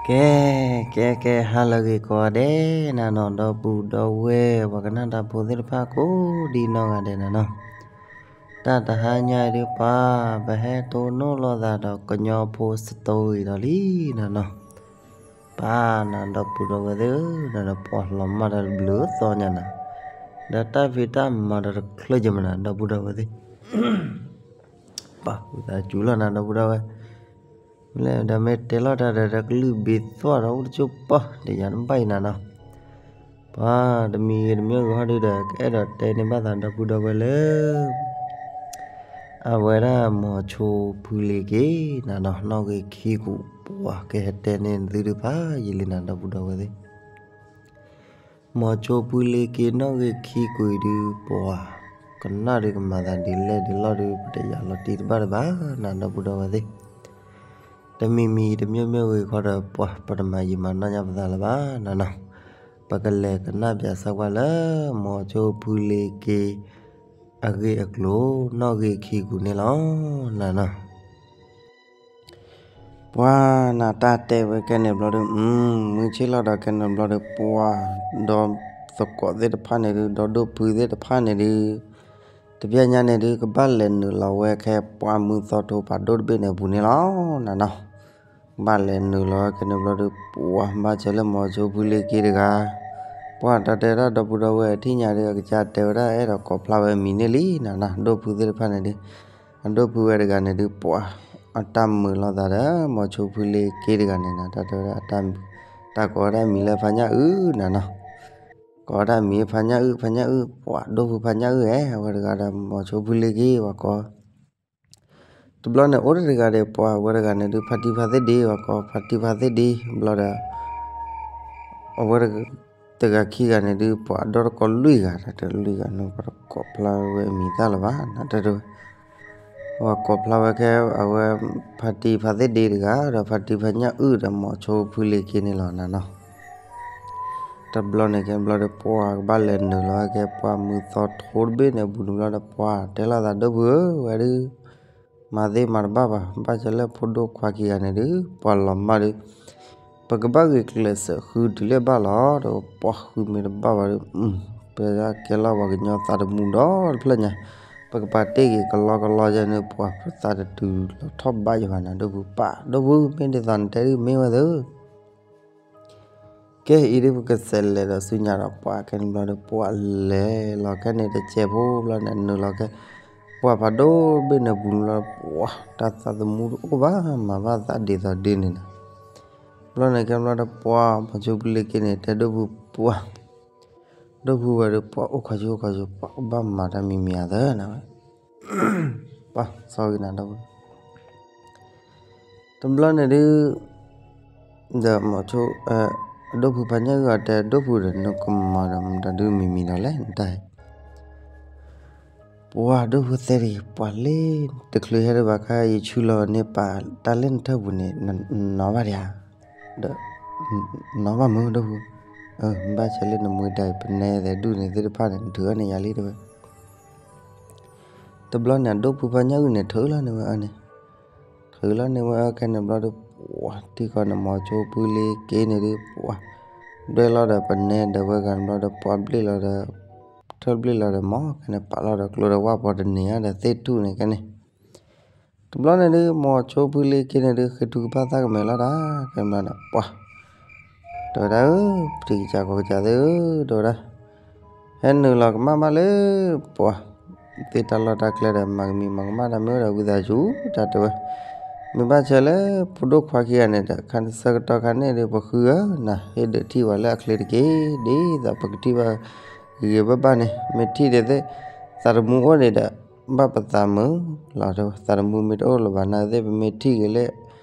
ကဲ ကဲ ကဲ ဟါလၢအဂ့ၤကိးဂၤဒဲးနၤနီၤ, ဒီပုၢ်ဒီဝဲၢ် ပှၤကနၣ်တၢ်ဖိသ့ၣ်တဖၣ်ကိးဒံနီၢ်ဂၤဒဲးနၤနီၤ, တၢ်တဟါညါအံၤဒုးပှၤ ပဟဲတိၢ်နီၣ်လိာ်သးဒီးကညီဖိ story ဒီးလံနၤနီၤ, ပၢ်နၤ ဒီပုၢ်ဒီဝဲၢ်သ့ၣ်ဧၢ, နၤဒီးပှၤလီၤမၢ်တၢ်တဘျုးသီညါနၤ, ဒီးတၢ်ဖံးတၢ်မၤဒီးတချုးယမနၤ ဒီပုၢ်ဒီဝဲၢ်သ့ၣ် ပာ်ဝံသးစူၤလီၤနၤ ဒီပုၢ်ဒီဝဲၢ်, မ့ၢ်လဲၣ်ဒီးမ့ၢ်တဲလီၤတၢ်ဒီး တကလုာ်ဘ့သွၣ်ဒီးအိၣ်တကၠိၢ်ပီၢ် ဒီးယၤတဘၣ်အံၤနၤနီၤ, ပှၤတမံၤဂ့ၤတမံၤဂ့ၤဟီဒုဒီး ကအဲၣ်ဒိးတဲန့ၢ်ဘၣ်သးဒီပုၢ်ဒီဝဲၢ်လၢ အဝဲဒၣ်မိၤဆိဖုလ့က့နၤနီၤ နီၣ်ဂံၢ်ခံကူာ် ပှၤကဟဲတဲန့ၢ်သုဒုးဖးယံာ်လံနၤ ဒီပုၢ်ဒီဝဲၢ်သ့ၣ် မိၤဆိဖုလ့က့နီၣ်ဂံၢ်ခံကွံာ်ဒုး ပှၤကနၣ်ဒုးကမၤသးဒ်လဲၣ်ဒ်လဲၣ်ဒုး ပတယၤလီၤတံၢ်တဘၣ်တဘၣ်နၤ ဒီပုၢ်ဒီဝဲၢ်သ့ၣ်, တမံၤမံၤတမံၤမံၤဂ့ၤခီဒီး ပှၤပတမၤယံာ်မၤနီၢ်ညါပသးလၢၤဘၣ်နၤနီၤ, ပကလဲၤကနၣ်ပၠးစၢ်ကွၢ်လၢ မိၤဆိဖုလ့က့ အဂ့ၢ်အကျိၤ နီၣ်ဂံၢ်ခံကူာ်န့ၣ်လီၤနၤနီၤ ပှၤနၤတၢ်တဲဝဲကဲန့ၣ်ဘျီဒီး မုၢ်ဆ့ၣ်လီၤဒီးကဲန့ၣ်ဘျီဒီး ပှၤဒီးသကိးသ့ၣ်တဖၣ်န့ၣ်ဒုး ဒီဒိၣ်ဖုသ့ၣ်တဖၣ်န့ၣ်ဒုး တဘျီညါန့ၣ်ဒုး ကဘၣ်လဲၤနုာ်လီၤဝဲခဲ ပှၢ်မုၢ်သီထိဖးဒိၣ်တဘ့ၣ်န့ၣ်အပူၤန့ၣ်လီၤနၤနီၤ, ကဘၣ်လဲၤနုာ်လီၤဝဲကဲန့ၣ်ဘျီဒီး ပှၤဘၣ်ဆၢလၢမိၤဆိဖုလ့က့တဂၤ ပှၤတၢ်တဲဒၣ်ဒီပုၢ်ဒီဝဲၢ် ထံၣ်ညါဒီး အကစၢ်တဲဝဲဒၣ် အဲၣ်ဒိးကိးဖျါဝဲအမံၤန့ၣ်လံနၤနီၤ, ဒိၣ်ဖုသ့ၣ်တဖၣ်န့ၣ်ဒုး အဒိၣ်ဖုဝဲတဂၤန့ၣ်ဒုး ပှၤအတၢ်မုာ်လိာ်သးဒီး မိၤဆိဖုလ့က့တဂၤန့ၣ်နၤ တၢ်တဲဝဲဒၣ် တၢ်ကိးဝဲဒၣ်မံၤလၢဖါညၣ်အုၣ်နၤနီၤ, ကိးဝဲဒၣ်မံၤဖါညၣ်အုၣ် ဖါညၣ်အုၣ် ပှၤဒိၣ်ဖုဖါညၣ်အုၣ်ဧဲ အဝဲတဂၤဒီးမိၤဆိဖုလ့က့ ပှၤကိး တဘျီန့ၣ် အိၣ်တဂၤဒီး ပှၤဝဲတဂၤန့ၣ်ဒုး ဖါတံၢ်ဖါသ့ၣ်ဒ့ ပှၤကိး ဖါတံၢ်ဖါသ့ၣ်ဒ့ ဘျီဒီး အဝဲတဂၤခံဂၤန့ၣ်ဒုး ပှၤဒီတကိးလွံၢ်ဂၤ တၢ်တဲလွံၢ်ဂၤန့ၣ် ပှၤတကိးဖျါဝဲအမံၤသၣ်လၢၤဘၣ် တၢ်တဲဝဲ ပှၤကိးဖျါဝဲခဲ အဝဲ ဖါတံၢ်ဖါသ့ၣ်ဒ့တဂၤ ဒီးဖါတံၢ်ဖါညၣ်အုၣ်ဒီးမိၤဆိဖုလ့က့န့ၣ်လီၤနၤနီၤ တဘျီန့ၣ်ကဲဘျီဒီး ပှၤကဘၣ်လဲၤနုာ်လီၤဝဲကဲ ပှၢ်မုၢ်သီထိတဘ့ၣ်န့ၣ်အပူၤန့ၣ်ဘျီဒီး ပှၤတဲလိာ်သးဒိၣ်ဖုဧၢ ဝဲဒုး မၤသ့မၤတဘၣ်ဘၣ် ဘၣ်ဆၢလၢဖိဒိၣ်ခွါခံဂၤန့ၣ်ဒုး ပှၤလီၤမၢ်ဒုး ပကဘၣ်ဂ့ၤကျဲးစၢးဃုတုၤလၢဘၣ်လီၤ ဒီးပှၤဃုမ့ၢ်တဘၣ်ဘၣ်ဒီး ပကဲလီၤပှၤကညီသးသမူဒီတဖျၢၣ်ညါ ပကပာ်တ့ၢ်က့ၤကလီကလီယဲန့ၣ် ပှၤပသးတတုၤလီၤထီၣ်ဘးယဘၣ်နၤ ဒိၣ်ဖုပၢ် ဒိၣ်ဖုမ့ၢ်ဒ်သိးနတဲဒုးမ့ၢ်ဝဲသၢ ကဲအံၤဒုး ပကစးလဲၤဒီးဆူညါဒီး ပှၤကဲန့ၣ်ဘျီဒီး ပှၤလဲၤလီၤခဲန့ၣ်တစဲးဖိဘျီန့ၣ် နုာ်လီၤခဲ ပှၢ်ဖးဒိၣ်တဘ့ၣ်န့ၣ်ပူၤန့ၣ်ဘျီ ပှၤတၢ်သးသမူတအိၣ်ဘၣ် မၤဘၣ်သးဒ်သိးဒ်န့ၣ်နၤ ဘျီန့ၣ်ကဲဘျီဒီး ပှၤမိၤဆိဖုလ့က့န့ၣ် တဲဒိၣ်ဖုပှၤ ဒိၣ်ဖုဝဲဒီး ပှၤအိၣ်ခိးဆူအိၣ်ခိးဆူ ပှၤကဘၣ်မၤတၢ်မံၤမံၤအသးနၤဝဲ ပှၤဆီဂ့ၤနၤဒီး တဘျီန့ၣ်ဒုး ဒီးမိၤဆိ ဒိၣ်ဖုဖါညၣ်အုၣ်အီၤတဲ ဒိၣ်ဖုဒီး နကမၤဒီးမတၤဒုးမံၤမံၤဒီးလဲၣ် နတၢ် ပှၤဒိၣ်ဖုသဲတဂ့ၤ ပှၤလ့ တချုးဟဲဒံးဘၣ်ခါ ယဆူလီၤန့ၢ်ပာ်တၢ်လၢနထၢၣ်ပူၤန့ၣ် နီၤဘၣ်ဒံးဧါ ဒီး နီၤဘၣ်မုၢ်ဒိၣ်ဖု ဘၣ်ဆၢလၢနမှံတၢ်အံၤ ပနဲသဲဒူၣ်န့ၣ်သ့ၣ်တဖၣ်န့ၣ် နထုးအီၣ်န့ၢ်ယၤလံတဲဝဲ တဘျီန့ၣ် အဒိၣ်ဖုဖါညၣ်အုၣ်န့ၣ် ထုးလီၤန့ၢ်ဝဲအီၤန့ၣ် ထုးလီၤန့ၢ်ဝဲအီၤခဲန့ၣ်ဘျီဒီး ပှၤထံကီၢ်န့ၣ် မိၤဆိဖုလ့က့န့ၣ်ဒုး ပှၤ ဘျဲၣ်လီၤဒီးပနဲဒီးဝဲဂၤန့ၣ်ဘျီဒီး ပှၤဘျ့ၣ်လီၤဒီး ထၢၣ်ဘျ့ၣ်လီၤဒီးမ့ၢ် ခဲန့ၣ် ပာ်လီၤဒီးကျိဒီးဝၣ်ပှၤတန့ၢ်ဧါဒီးသ့ၣ်ထူၣ်န့ၣ်ခဲန့ၣ် တဘျီန့ၣ်ဒုး မိၤဆိဖုလ့က့န့ၣ်ဒုး ဃ့ထုကဖၣ်သၣ်ကမဲာ်လီၤတၢ် ခဲန့ၣ်ဘျီန့ၣ် ပှၤ တဲဝဲဒၣ်ဧၢ ပတံၤကစၢ်ကီၢ်ကစၢ်သ့ၣ်ဧၢ တဲဝဲဒၣ် ဟဲနုာ်လီၤကမၣ်မးလၢ ပှၤ သ့ၣ်တၢ်လီၢ်တၢ်ကျဲဒီး မၤကမံၤမၤကမၣ်တၢ်မ့ၢ်ဝဲဒီးဝံသးစူၤ တၢ်တဲဝဲ မ့ၢ်ဘၣ်ဆၢလၢ ဖိဒိၣ်ခွါခံဂၤန့ၣ်ဒီး ခါဆၢကတီၢ်ခါန့ၣ်ဒီး ပဃုဧၢ နဟ့ၣ်ဒုးထံၣ်ဝဲလၢအချ့တက့ၢ် ဒ်သိးပကထံၣ်ဘၣ်ဂ့ၤဂ့ၤဘၣ်ဘၣ်န့ၣ် မ့ၢ်ထံၣ်ဒ်သ့ၣ် သးသမူအိၣ်န့ၣ်ဒီး ဘၣ်ပသးမုာ်လီၤ တဲဝဲ သးသမူမ့ၢ်တအိၣ်လၢၤဘၣ်နာ်သ့ၣ် ပမ့ၢ်ထံၣ်ဂ့ၤလၢ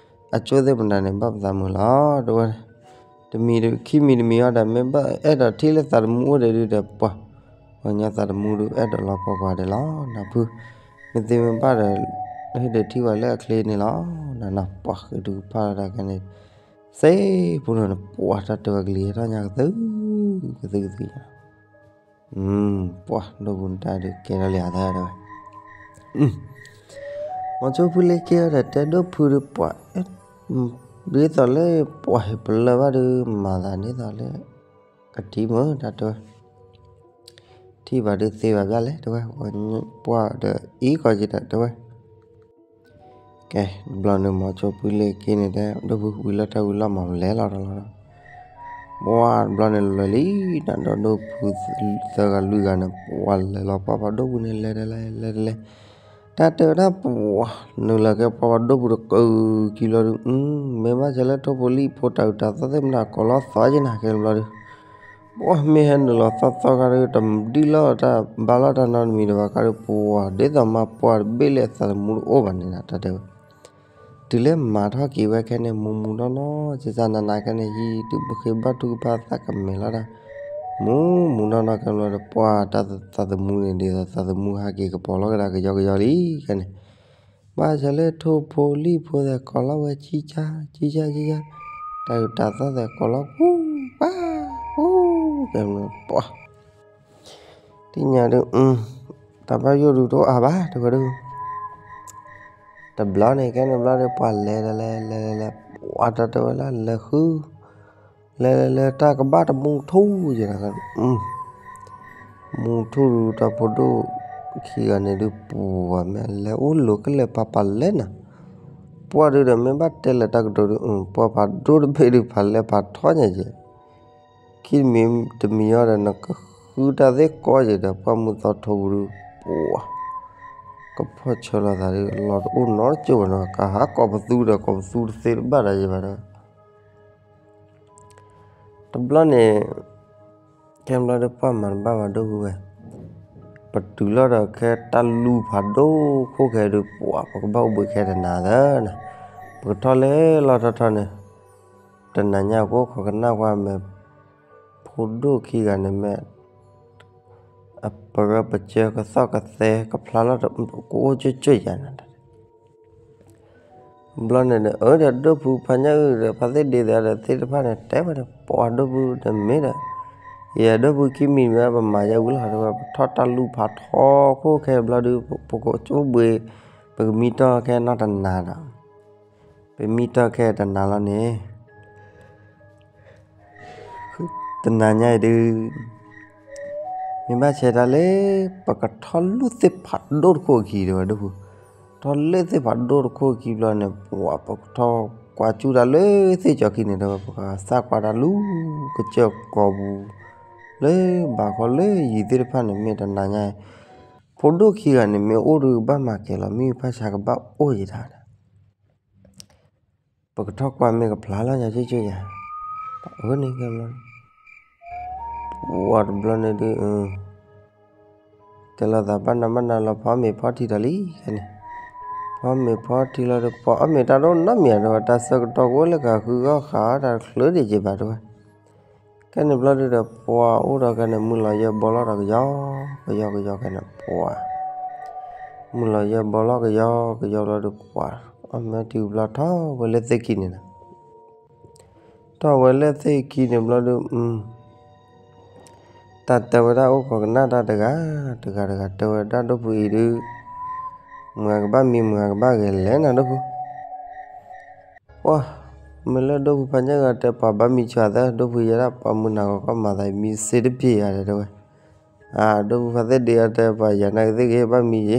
အကၠိသ့ၣ်မတၤန့ၣ် ဘၣ်ပသးမုာ်လီၤ တဲဝဲ တမံၤခံမံၤတမံၤအီၤဒီး မ့ၢ်ဘၣ်အဲၣ်ဒိးထံၣ်လၢသးသမူအိၣ်ဒံးဒုးဒီး ပှၤ ပှၤကညီသးသမူဒုး အဲၣ်ဒိးလီၤကွၢ်ကွၢ်ဒံးလီၤ နၢ်ဖု မ့ၢ်သ့မ့ၢ်ဘၣ်ဒီး ဟ့ၣ်ဒုးထံၣ်ဝဲလၢအချ့န့ၣ်လီၤ နနီၤ ပှၤဃ့ထုကဖၣ်လီၤတၢ်ခဲန့ၣ် စ့ဖိန့ၣ် ပှၤတၢ်တဲဝဲကလံၤထီၣ်ညါကသု ကသုကသု ပှၤဒိၣ်ဖုနတၢ်ဒုးကဲထီၣ်လံဧါသၢတဲဝဲ မိၤဆိဖုလ့က့အီၤဒီး တဲဒိၣ်ဖုဒီးပှၤ အဲၣ် ဒ်သိးလၢပှၤဟ့ၣ်ပလၢၢ်ဘၣ်ဒီး မၤသးဒ်သိးလၢ ကထံၣ်မုာ်တၢ်တဲဝဲ, ထံၣ်ဘၣ်ဒုးသ့ဘၣ်ဘၣ်လဲၣ် တဲဝဲ, ပှၤဒီးအံၤကီၢ်က့ဒီး တဲဝဲ. ကဲ တဘျီန့ၣ် မီၤဆိဖုလ့ၤက့န့ၣ်တဲ ဒိၣ်ဖုဝံၤလီၤတၢ်ဝံၤလီၤ မၤလဲၤလီၤတလီၤဒီး ပှၤတဘျီန့ၣ် လဲၤလံနၤဒီး ဒိၣ်ဖုသၢဂၤလွံၢ်ဂၤန့ၣ် ပှၤလဲၤလီၤ ပှၤဖးဒိၣ်ပူၤန့ၣ် လဲၤတလဲၤ လဲၤတလဲၤ တၢ်တဲဝဲဒၣ် ပှၤနုာ်လီၤကဲ ပှၤဖးဒိၣ်ပူၤတကုာ်ခံလီၤဒီး မ့ၢ်ဘၣ်ဆၢလၢထိၣ်ဖိလံၣ်ဖိ တၢ်အုၣ်တၢ်သီသ့ၣ်မတၤ ကိးလီၤသီက့နၤ ကဲတဘျီဒီး ပှၤမ့ၢ်ဟဲနုာ်လီၤသီသီခါဒီး တဒ်လီၤတၢ်ဘါလီၤတၢ်နီတမံၤဒီး ဘၣ်ခါဒီး ပှၤဒ်သိးမါပှၢ်တဘ့ၣ်လၢအသးသမူတအိၣ်ဘၣ်န့ၣ်နၤ တၢ်တဲဝဲ တုၤလၢမၤထီၣ်က့ၤဝဲခဲန့ၣ် မူးမူးနီၢ်နီၢ် ကစၢ်နးနးခဲန့ၣ် ဟံၣ်ဒုးဘုဃ့ဘၣ်ထုကဖၣ်သးကမဲာ်လီၤတၢ်, မူးမူးနီၢ်နီၢ် ကဲဘျီဒီး ပှၤတၢ်သးသမူန့ၣ် ဒ်သိးသးသမူဟးက့ၤကပီၤလီၤကဒါကယီကယီလံ ခဲန့ၣ်, ဘၣ်ဆၢလၢထိၣ်ဖိလံၣ်ဖိသဲး ကိးလီၤဝဲ ဆံဆါ ဆံဆါ ဆံဆါ, တၢ်အုၣ်တၢ်သီသဲး ကိးလီၤ ကူပၢ် ကူ ကဲဘျီ ပှၤ သ့ၣ်ညါဒုး တၢ်ဘၣ်ယိၣ်ဒုးတအိၣ်အါဘၣ် တဲဝဲဒၣ်, တဘျီန့ၣ် ကဲန့ၣ်ဘျီဒီး ပှၤလဲၤလဲၤလဲၤလဲၤလဲၤလဲၤ ပှၤတၢ်တဲဝဲလၢ လဲၤဃု လဲၤလဲၤလဲၤ တၢ်ကဘၣ်တမူထူ ယဲဒၣ် မူထူဒုး တၢ်ဖိဒိၣ်ခံဂၤန့ၣ်ဒုး ပှၤမ့ၢ်လဲၤအိၣ်လိၤကလဲာ် ပၤပၤလဲၤနၤ, ပှၤဒုးဒီး မ့ၢ်ဘၣ်တဲလဲၤတၢ်ကတိၤဒုး ပှၤဖးဒိၣ်တဘ့ၣ်ဒုး ဖးလဲၤဖးထီညါယဲ ခံမံၤတမံၤအံၤဒီး နကဃုတၢ်သ့ၣ်ကီယဲဒီး ပှၢ်မုၢ်သီထိပူၤဒုး ပှၤ ကဖီၣ်ဆၢလီၤသးဒုး လီၤတအိၣ်နီတကၠိၢ်ဘၣ်နီၤ ကဟးကိးပသူဒီး ကိးပသူတသ့တဘၣ်ဒီးယဲဘၣ်ဒီး တဘျီန့ၣ် ခဲဘျီဒီး ပှၢ်မၤတဘၣ်ဘၣ်ဒိၣ်ဝဲ ပတုၤလီၤဒီး ခဲတၢ်လူၤဖးဒိၣ်ခိၣ်ခဲဒုး ပှၤ ပကဘၣ်အိၣ်ဘှံးခဲတနၤသၢနၤ, ပကထီၣ်လဲၤလီၤထီၣ်ထီၣ်န့ၣ် တနၤညါ ပကအိၣ်ခိးကနၣ်ကွၢ်မ့ၢ် ဖိဒိၣ်ခံဂၤန့ၣ်မ့ၢ် အပရၢပစၢၤကသီၣ်ကသဲ ကဖျါလီၤ ကအိၣ်ကၠိၢ်ကၠိၢ်ယၤနၤ ဘျီန့ၣ်ဒီး အၢ ဒီးဒိၣ်ဖုဖးညၣ်အုၣ်ဒီး ဖါသ့ၣ်ဒ့သ့ၣ်ဒီး သ့ၣ်တဖၣ်န့ၣ် တဲဝဲဒီး ပှၤဒိၣ်ဖုဒီးမ့ၢ်ဒီး ယဲဒိၣ်ဖုခံမံၤဝဲ ပမၤယဲဝံၤလီၤ တဲဝဲ ပထီၣ်တၢ်လူၤဖးထီခိၣ်ခဲဘျီဒုး ပကအိၣ်ဘှံး ပကမံတီၢ်ခဲနီတနၤဒီး ပမံတီၢ်ခဲတနၤလီၤန့ၣ် တနၤညါအံၤဒုး မ့ၢ်ဘၣ်ဆဲးတၢ်လၢ ပကထီၣ်လူၤသ့ၣ်ဖးဒိၣ်တခိၣ်အခံတဲဝဲဒၣ်, ထီၣ်လၢသ့ၣ်ဖးဒိၣ်တခိၣ်အခံဘျီန့ၣ် ပှၤ ပကထီၣ်ကွၢ်ကၠူတၢ်လၢသ့ၣ်ကၠီခံန့ၣ်တဲဝဲ ပကသၣ်ကွၢ်တၢ်လူၤကစၢၢ်ကီၢ်ပူၤ လၢဘးခီလၢယံၤသ့ၣ်တဖၣ်န့ၣ် မ့ၢ်တနၤညါအံၤ ဖိဒိၣ်ခံဂၤန့ၣ် မ့ၢ်အိၣ်ဒီးကဘၣ်မၤကဲၤလီၤ မ့ၢ်ဖၣ်ဆါကဘၣ်အိၣ်ယံၤတၢ်ဒီး ပကထီၣ်ကွၢ်မ့ၢ်ကဖျါလီၤညါကၠိၢ်ကၠိၢ်ယၤ, အၢန့ၣ်ကဲဘျီ ပှၤတဘျီန့ၣ်ဒုး ကဲလီၤသးဘၣ်နၤဘၣ်နၤလီၤ ဖီမ့ၤဖီထံဒီးလံ ခဲန့ၣ်, ဖီမ့ၤဖီထံလီၤဒီး ပှၤအီၣ်မ့ၤတၢ်ဒိၣ်နီတမံၤဧါတဲဝဲ တၢ်ဆၢကတီၢ်ကအိၣ်လၢကဃုဂီၢ်ဃးတၢ်တချုးဒံးက့ၤဘၣ်တဲဝဲ ကဲန့ၣ်ဘျီဒုးဒီး ပှၤအိၣ်ဒီးကဲန့ၣ် မုၢ်လီၤယဲၢ်ဘီလီၤဒီးကယီကယီကယီကဲန့ၣ် ပှၤ မုၢ်လီၤယဲၢ်ဘီလီၤကယီကယီဘျီဒီး ပှၤ အီၣ်မ့ၤထံဘျီထီၣ်ဝဲလၢသ့ၣ်ခံန့ၣ်န့ၣ်, ထီၣ်ဝဲလၢသ့ၣ်ခံန့ၣ်ဘျီဒီး တၢ်တဲဝဲဒၣ်အိၣ်ခိးကနၣ်တၢ်တဂၤ တဂၤတဂၤ တဲဝဲဒၣ်ဒိၣ်ဖုအံၤဒုး မုၢ်ဂၤကဘၣ်မံ မုၢ်ဂၤကဘၣ်ဂဲၤလဲၣ်နၤဒိၣ်ဖု ပှၤ မ့ၢ်လၢဒိၣ်ဖုဖးညၣ်ဂၤတဲပှၤဘၣ်မံဆၢသၢ ဒိၣ်ဖုယဲဒၣ်ပှၤမုၢ်နၤဂီၤကီၢ်မၤသး မံစ့တပျ့ၤယၤဒီးတဲဝဲ, အၢ ဒိၣ်ဖုဖါသ့ၣ်ဒ့အီၤတဲပှၤယၤနာ်က့သ့ၣ်ဂ့ၤဘၣ်မံယဲ,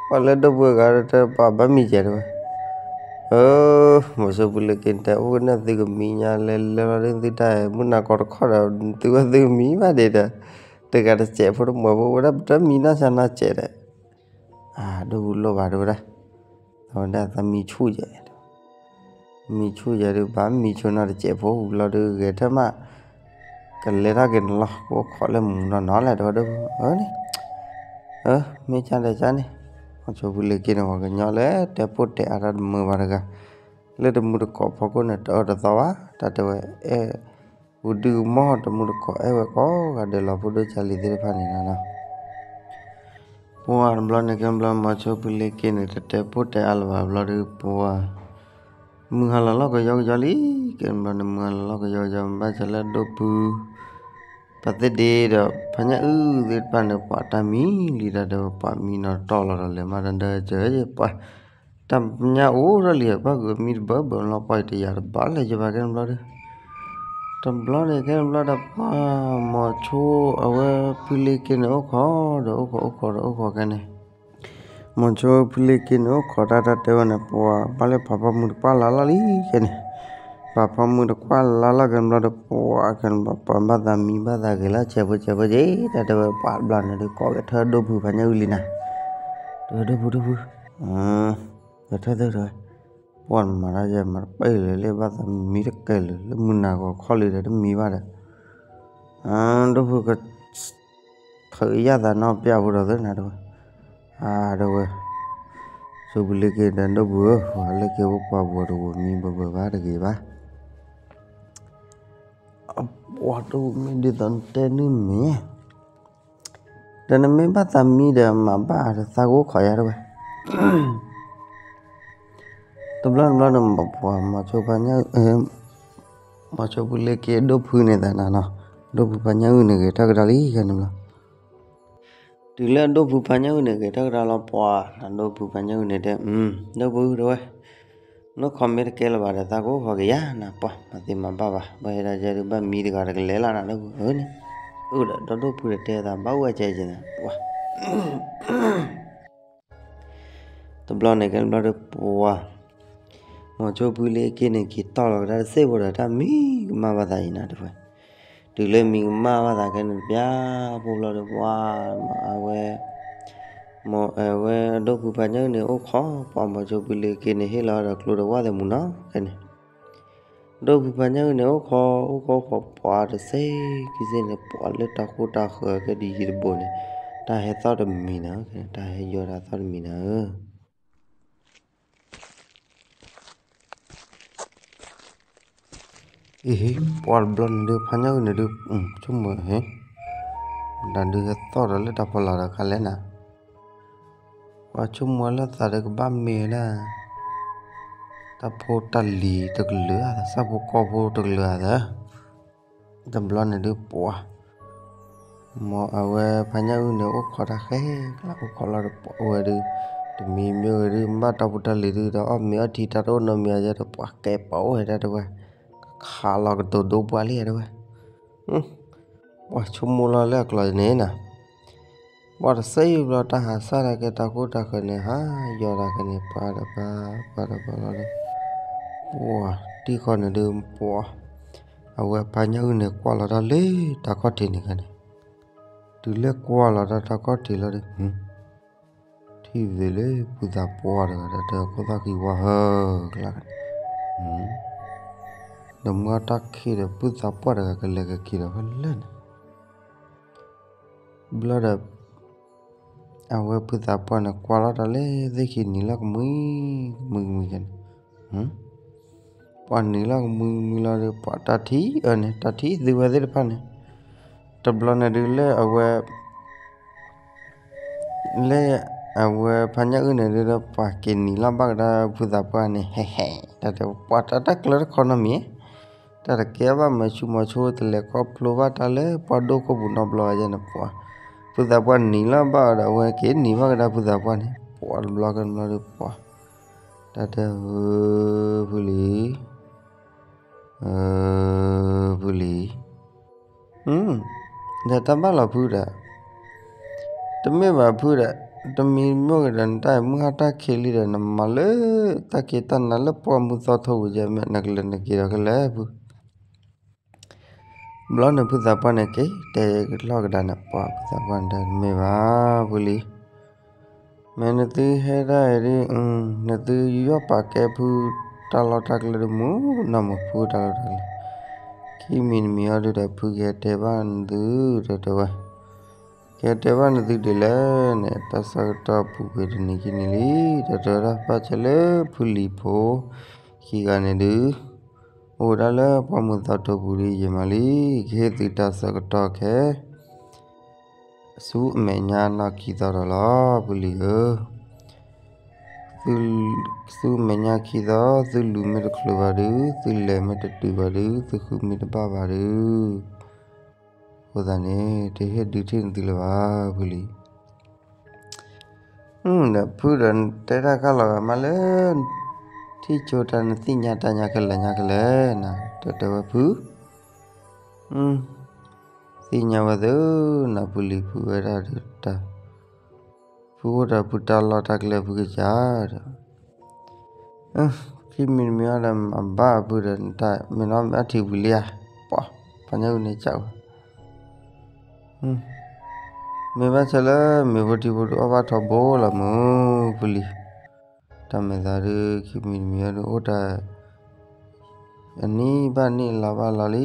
ပှၤလၢဒိၣ်ဖုအဂၤတဲပှၤဘၣ်မံယဲတဲဝဲ, အၢ မီၤစိပူၤလၢက့ၤတဲအိၣ်ကနၣ်သုကမံညါလဲၤလဲၤလီၤဒ်သုတၢ်မုၢ်နၤကီၢ်တခီဒီး သုဝဲသုကမံဘၣ်ဒံးဒီး, တဂၤတစဲးဖိတမွဲဖိဝဲဒၣ်ပတမံနီၢ်ဆါနီၢ်စဲးဒီး အၢ ဒိၣ်ဖုလိၣ်ဘၣ်တဲဝဲဒၣ်, အဝဲဒၣ်သးမံဆူၣ်ယဲ, မံဆူၣ်ယဲဒုး ဘၣ်မံဆိနီၢ်တစဲးဖိဘျီဒုး ဂဲၤထၢၣ်မး, ကလဲၤထီၣ်က့ၤန့ၣ်လီၤ ကအိၣ်ခိးလၢမူးနီၢ်နီၢ်လဲၣ်တဲဝဲဒၣ်, အၢန့ၣ်, အၢ မ့ၢ်ကၢ်ဒီးကၢ်န့ၣ်, မီၤစိပူၤလၢက့ၤန့ၣ် ပှၤကညီလၢတဲပိၢ်တဲအါတၢ်တမုာ်ဘၣ်တဂၤ, လၢတမူတကိးဖီခိၣ်န့ၣ် တအၢတသီဘၣ် တၢ်တဲဝဲအဲၣ် ဝံၤဒုးကမီၢ်တမူတကိးအဲၣ်ဝဲကိးဂၤဒဲးလီၤ ဖိဒိၣ်ကၢ်လံၤသ့ၣ်တဖၣ်န့ၣ်လီၤနီၤ, ပှၤတဘျီန့ၣ် ကဲဘျီမီၤစိပူၤလၢက့ၤန့ၣ် တတဲပိၢ်တဲအါလၢၤဘၣ်ဘျီဒုး ပှၤ မုၢ်ဟါလီၤလီၤကယီကယီလံ, ကဲဘျီန့ၣ် မုၢ်ဟါလီၤလီၤကယီကယီ ဘၣ်ဆၣ်လၢဒိၣ်ဖု ပသ့ၣ်ဒ့ဒီး ဖါညၣ်အုၣ်သ့ၣ်တဖၣ်န့ၣ် ပှၤတၢ်မံလံတၢ်တဲဝဲ ပှၤမံနီၤတီၢ်လီၤဒီး လဲၤမးတၢ်ဒၢစၢၤပှၤ တၢ်ညၣ်အိၣ်ထီၣ်လံ အဘၣ်ဂုာ်မံတဘၣ်ဘၣ်လီၤ ပှၤအံၤတယာ်တဘၣ်လၢၤယဘၣ်ကဲန့ၣ်ဘျီဒီး, တဘျီန့ၣ်ကဲန့ၣ်ဘျီဒီး ပှၤ မိၤဆိအဝဲဖုလ့က့န့ၣ်အိၣ်ခိးဒီးအိၣ်ခိးအိၣ်ခိးဒီးအိၣ်ခိးခဲန့ၣ်, မိၤဆိဖုလ့က့န့ၣ်အိၣ်ခိးတၢ်တၢ်တဲဝဲန့ၣ် ပှၤဘၣ်လၢဖးဖီမုၢ်တကွၢ်လၢ်လီၤလံခဲန့ၣ်, ဖးဖီမုၢ်တကွၢ်လၢ်လီၤခဲန့ၣ်ဘျီဒီး ပှၤခဲန့ၣ်ဘျီ ပှၤဘၣ်သးမံဘၣ်သးဂဲၤလၢဆဲးဖိဆဲးဖိက့ၤ တၢ်တဲဝဲပှၤတဘျီန့ၣ်ဒီး ကိးက့ၤထၢဒိၣ်ဖုဖးညၣ်အုၣ်လံနၤ, တဲဝဲဒိၣ်ဖုဒိၣ်ဖု ကထၢသၢတဲဝဲ, ပှၤမၤတၢ်ယဲမၤတပ့ၢ်လၢၤလၢဘၣ်သးမံတကဲလၢၤ လၢမုၢ်နၤဂီၤခီလံဒီးတမံဘၣ်ဒီး, ဒိၣ်ဖုက ထုးယၣ်သးနီၢ်ပျၢ်ဖိဒီးသၢနၤတဲဝဲ, အါတဲဝဲ, ဆိဖုလ့က့ဒီးဒိၣ်ဖုဧၢ ပှၤလၢက့ၤအိၣ်ပှၤဘှီတဝီမံဘၢဘၢဘၣ်တဂ့ၤဘၣ် ပှၤဒိၣ်မ့ၢ်ဒ်သိးနတဲနုၢ်မ့ၢ်, ဒီးနမ့ၢ်ဘၣ်သးမံဒီးမၤဘၣ်ဒီးသးကအိၣ်ခိးယၤတဲဝဲ, တဘျီတဘျီန့ၣ် ပှၤမၤဆိဖးညၣ်, မၤဆိဖုလ့က့ဒိၣ်ဖုန့ၣ်သးနၤနီၤ, ဒိၣ်ဖုဖးညၣ်အုၣ်န့ၣ်ဂဲၤထၢၣ်ကဒါလံခဲန့ၣ်ဘျီ တုၤလၢဒိၣ်ဖုဖးညၣ်အုၣ်န့ၣ်ဂဲၤထၢၣ်ကဒါလီၤပှၤ, နဒိၣ်ဖုဖးညၣ်အုၣ်န့ၣ်တဲ, ဒိၣ်ဖုတဲဝဲ, နအိၣ်ခိးမ့ၢ်တကဲလၢၤဘၣ်ဒီး သးကအိၣ်ခိးက့ၤယၤနၤ ပှၤမၤသ့မၤဘၣ်ဘၣ်, ဘၣ်ဟဲဒၣ်ယဲဒုးဘၣ်မံတဂၤတကလဲၤလၢနၤဒိၣ်ဖုဧၢန့ၣ်, အိၣ်ဒီးဒီဒိၣ်ဖုဒီးတဲသးဘၣ်အိၣ်ဝဲကဲကဲနၤ ပှၤ တဘျီန့ၣ်ကဲဘျီဒီးပှၤ, မၤဆိဖုလ့က့န့ၣ်က့ၤတီၢ်လီၤကဒါတစ့ၢ်ဖိဒီး တၢ်မံကမၣ်ဘၣ်သးအံၤနၤတဲဝဲ, တုၤလၢမံကမၣ်ဘၣ်သးခဲန့ၣ် ပျၢ်ဖိဘျီဒီးပှၤ, အဝဲ, မ့ၢ်အဝဲဒိၣ်ဖုဖးညၣ်အုၣ်န့ၣ်အိၣ်ခိး, ပှၤမၤဆိဖုလ့က့န့ၣ်ဟ့ၣ်လီၤဒီးကျိဒီးဝၣ်သဲးမူနီၤခဲန့ၣ် ဒိၣ်ဖုဖးညၣ်အုၣ်န့ၣ် အိၣ်ခိးအိၣ်ခိးအိၣ်ခိးပှၤတစ့ၢ်ကစ့ၢ်န့ၣ် ပှၤလၢတၢ်ဃိတၢ်ဃၢၤကဲဒ်ယံၤတဘိန့ၣ်, တၢ်ဟဲသီၣ်တမံၤနၤ, တၢ်ဟဲယီၤတၢ်သီၣ်တမံၤနၤဧၢ, အ့ ပှၤတဘျီန့ၣ်ဒုး ဖးညၣ်အုၣ်န့ၣ်ဒုး, ဆိကမိၣ်, ဒၣ်ဒုးဟဲသီၣ်ဒီးလၢတၢ်ဖီလာ်ဒီးခါလဲၣ်နၤ, ပှၤဆိကမိၣ်လၢသးဒီးကဘၣ်မ့ၢ်ဝဲဒၣ် တၢ်ဖိတၢ်လံၤတကလုာ်ဧါ, ဆၣ်ဖိကီၢ်ဖိတကလုာ်ဧါသၢ, တဘျီန့ၣ်ဒုးပှၤ, မ့ၢ်အဝဲဖးညၣ်အုၣ်န့ၣ် အိၣ်ခိးတၢ်ဃဲကျါ အိၣ်ခိးလီၤဒီးပှၤဝဲဒုး, တမံၤမ့ၢ်ဝဲဒုး ဘၣ်တၢ်ဖိတၢ်လံၤဒုးဒီး အီၣ်မ့ၤအီထံတၢ်တအိၣ်နီတမံၤယဲဒီး ပှၤကဲပှၤအိၣ်ဝဲဒၣ်တဲဝဲ, ကခးလီၤကတိၤဒိပှၤလံတဲဝဲ ပှၤဆိကမိၣ်လီၤလၢအကျိၤန့ၣ်နၤ, ပှၤတစဲးယံၤဘျီ တၢ်ဟးစၢ်တၢ်ကဲတၢ်ဃိတၢ်ဃၢၤန့ၣ် ဟးယီၤတၢ်ကဲန့ၣ် ပှၤဒီးပှၤ, ပှၤဒီးပှၤလီၤဒီး, ပှၤတံၢ်ဃီန့ၣ်ဒုးပှၤ, အဝဲဖးညၣ်အုၣ်န့ၣ် ကွၢ်လီၤတၢ်လၢတၢ်ခီၣ်ထံးန့ၣ်ဂၤန့ၣ်, တုၤလၢကွၢ်လီၤတၢ်တၢ်ခီၣ်ထံးလီၤဒီး ထံၣ်ဝဲလၢဖုသးပှၢ်တဂၤဒီး တဲခိၣ်သၣ်ဃံဝါဟၢကျါန့ၣ်, ဒီးမုၢ်အီၣ်တၢ်ခံးဒီး ဖုသးပှၢ်တဂၤကလဲၤကက့ၤဒီးဖဲလဲၣ်န့ၣ်, ဘျီဒီး အဝဲဖုသးပှၢ်န့ၣ် ကွၢ်လီၤတၢ်လၢသ့ၣ်ခံနံၤလီၤကမှံ, ကမှံကမှံကဲန့ၣ်, ပှၤနံၤလီၤကမှံကမှံလီၤဒီး ပှၤတၢ်ထံၣ်အၢန့ၣ် တၢ်ထံၣ်သုဝဲသ့ၣ်တဖၣ်န့ၣ်, တဘျီန့ၣ်ဒုးလၢအဝဲ လၢအဝဲဖးညၣ်အုၣ်န့ၣ်ဒုးဒီး ပှၤက့ၤနံၤလီၤဘၣ်ကဒါဖုသးပှၢ်န့ၣ် ဟဲဟဲ, တၢ်တဲပှၤတၢ်တၢ်ကျၢၤတခီနီတမံၤ, တၢ်တကဲဘၣ်မၤဆူၣ်မၤဆိ တလဲၤခီဖျိဘၣ်တၢ်လၢပှၤဒိၣ်ခိၣ်ပူၤနီတဘျီယဲန့ၣ်ပှၤ, ဖုသးပှၢ်နံၤလီၤဘၣ်ဒီး အဝဲက့ၤနံၤဘၣ်ကဒါဖုသးပှၢ်န့ၣ် ပှၤတဘျီကဲတဘျီဒီးပှၤ, တၢ်တဲဧၢ ဖုလံၤ ဖုလံၤ, ဒီးတၢ်ဘၣ်လီၤဖုဒီး, တမ့ၢ်ဘၣ်ဖုဒီး, တမံၤမ့ၢ်ဂ့ၤဒီး နတၢ်မုၢ်ဟါတၢ်ခံးလံဒီး နမၤလၢတၢ်က့ၤတၢ်နၤလၢပှၢ်မုၢ်သီထိပူၤယဲမ့ၢ် နကလဲၤနက့ၤဒီးကလဲၤဖု ဘျီန့ၣ်ဖုသးပှၢ်န့ၣ်က့ၤ တဲကလီၢ်ကဒါန့ၣ် ပှၤဖုသးပှၢ်န့ၣ်တဲ တမ့ၢ်ဘၣ် ဖုလံၤ, မ့ၢ်နသုဟဲဒၣ်အံၤဒ်, နသုယူးယီၣ်ပာ်ကဲဖုတၢ်လီၢ်တၢ်ကျဲတမူနီၢ်မး ဖုတၢ်လီၢ်တၢ်ကျဲ, ခံမံၤတမံၤအံၤဒုးဒီး ဖုကဟဲတဲဘၣ်နသု တၢ်တဲဝဲ ကဟဲတဲဘၣ်နသုဒ်လဲၣ်န့ၣ် တၢ်ဆၢကတီၢ်ပူၤကွံာ်တနံၤခံနံၤလံ, တၢ်တဲဝဲဒၣ်ဘၣ်ဆၢလၢဖုလံၤဖိခံဂၤန့ၣ်ဒုး အိၣ်ဝဲဒၣ်လၢပှၢ်မုၢ်သီထိပူၤဒ်ယဲမးလံ, ကဟ့ၣ်သုတၢ်ဆၢကတီၢ်ခဲ ဆူအမဲာ်ညါနီၢ်ခံသီဒီးလီၤ ဖုလံၤဧၢ, ဆူအမဲာ်ညါခံသီ သုလူၤမ့ၢ်တချုးဘၣ်ဒုး သုလဲၤမ့ၢ်တတုၤဘၣ်ဒုး သုဃုမ့ၢ်တဘၣ်ဘၣ်ဒုး အဃိသတးန့ၣ် တဟ့ၣ်ဒုးထံၣ်နသုလၢၤဘၣ် ဖုလံၤ. ဒီးဖုဒီးတဲတၢ်ခါလီၤဂာ်မးလၢ ထံၣ်ဆိတၢ်နသ့ၣ်ညါတၢ်ညါခဲလၢာ်ညါခဲလၢာ်နၤ, တၢ်တဲဝဲဖု သ့ၣ်ညါဝဲသ့ၣ်နၤ ဖုလံၤ ဖုဝဲဒၣ်ဒီးတၢ်, ဖုအိၣ်ဒီးဖုတၢ်လီၢ်တၢ်ကျဲဖုကစၢ်ဒီး ခံမံၤတမံၤအီၤဒီး အဘၣ်အဖုဒီး မ့ၢ်နီၢ်မ့ၢ်အထံၣ်ဝံၤလံဧါ, ပှၤဖးညၣ်အုၣ်န့ၣ်စံးဝဲ မ့ၢ်ဘၣ်ဆၣ်လၢမ့ၢ်ဖိထံဖိဒုးအီၣ်ဘၣ်ထီဘိလီၤမုၢ်ဖုလံၤ, တၢ်မဲာ်သးဒုး ခံမံၤတမံၤအီၤဒုးအိၣ်တၢ် အနံၣ်ဘၣ်နံၣ်လါဘၣ်လါလံ,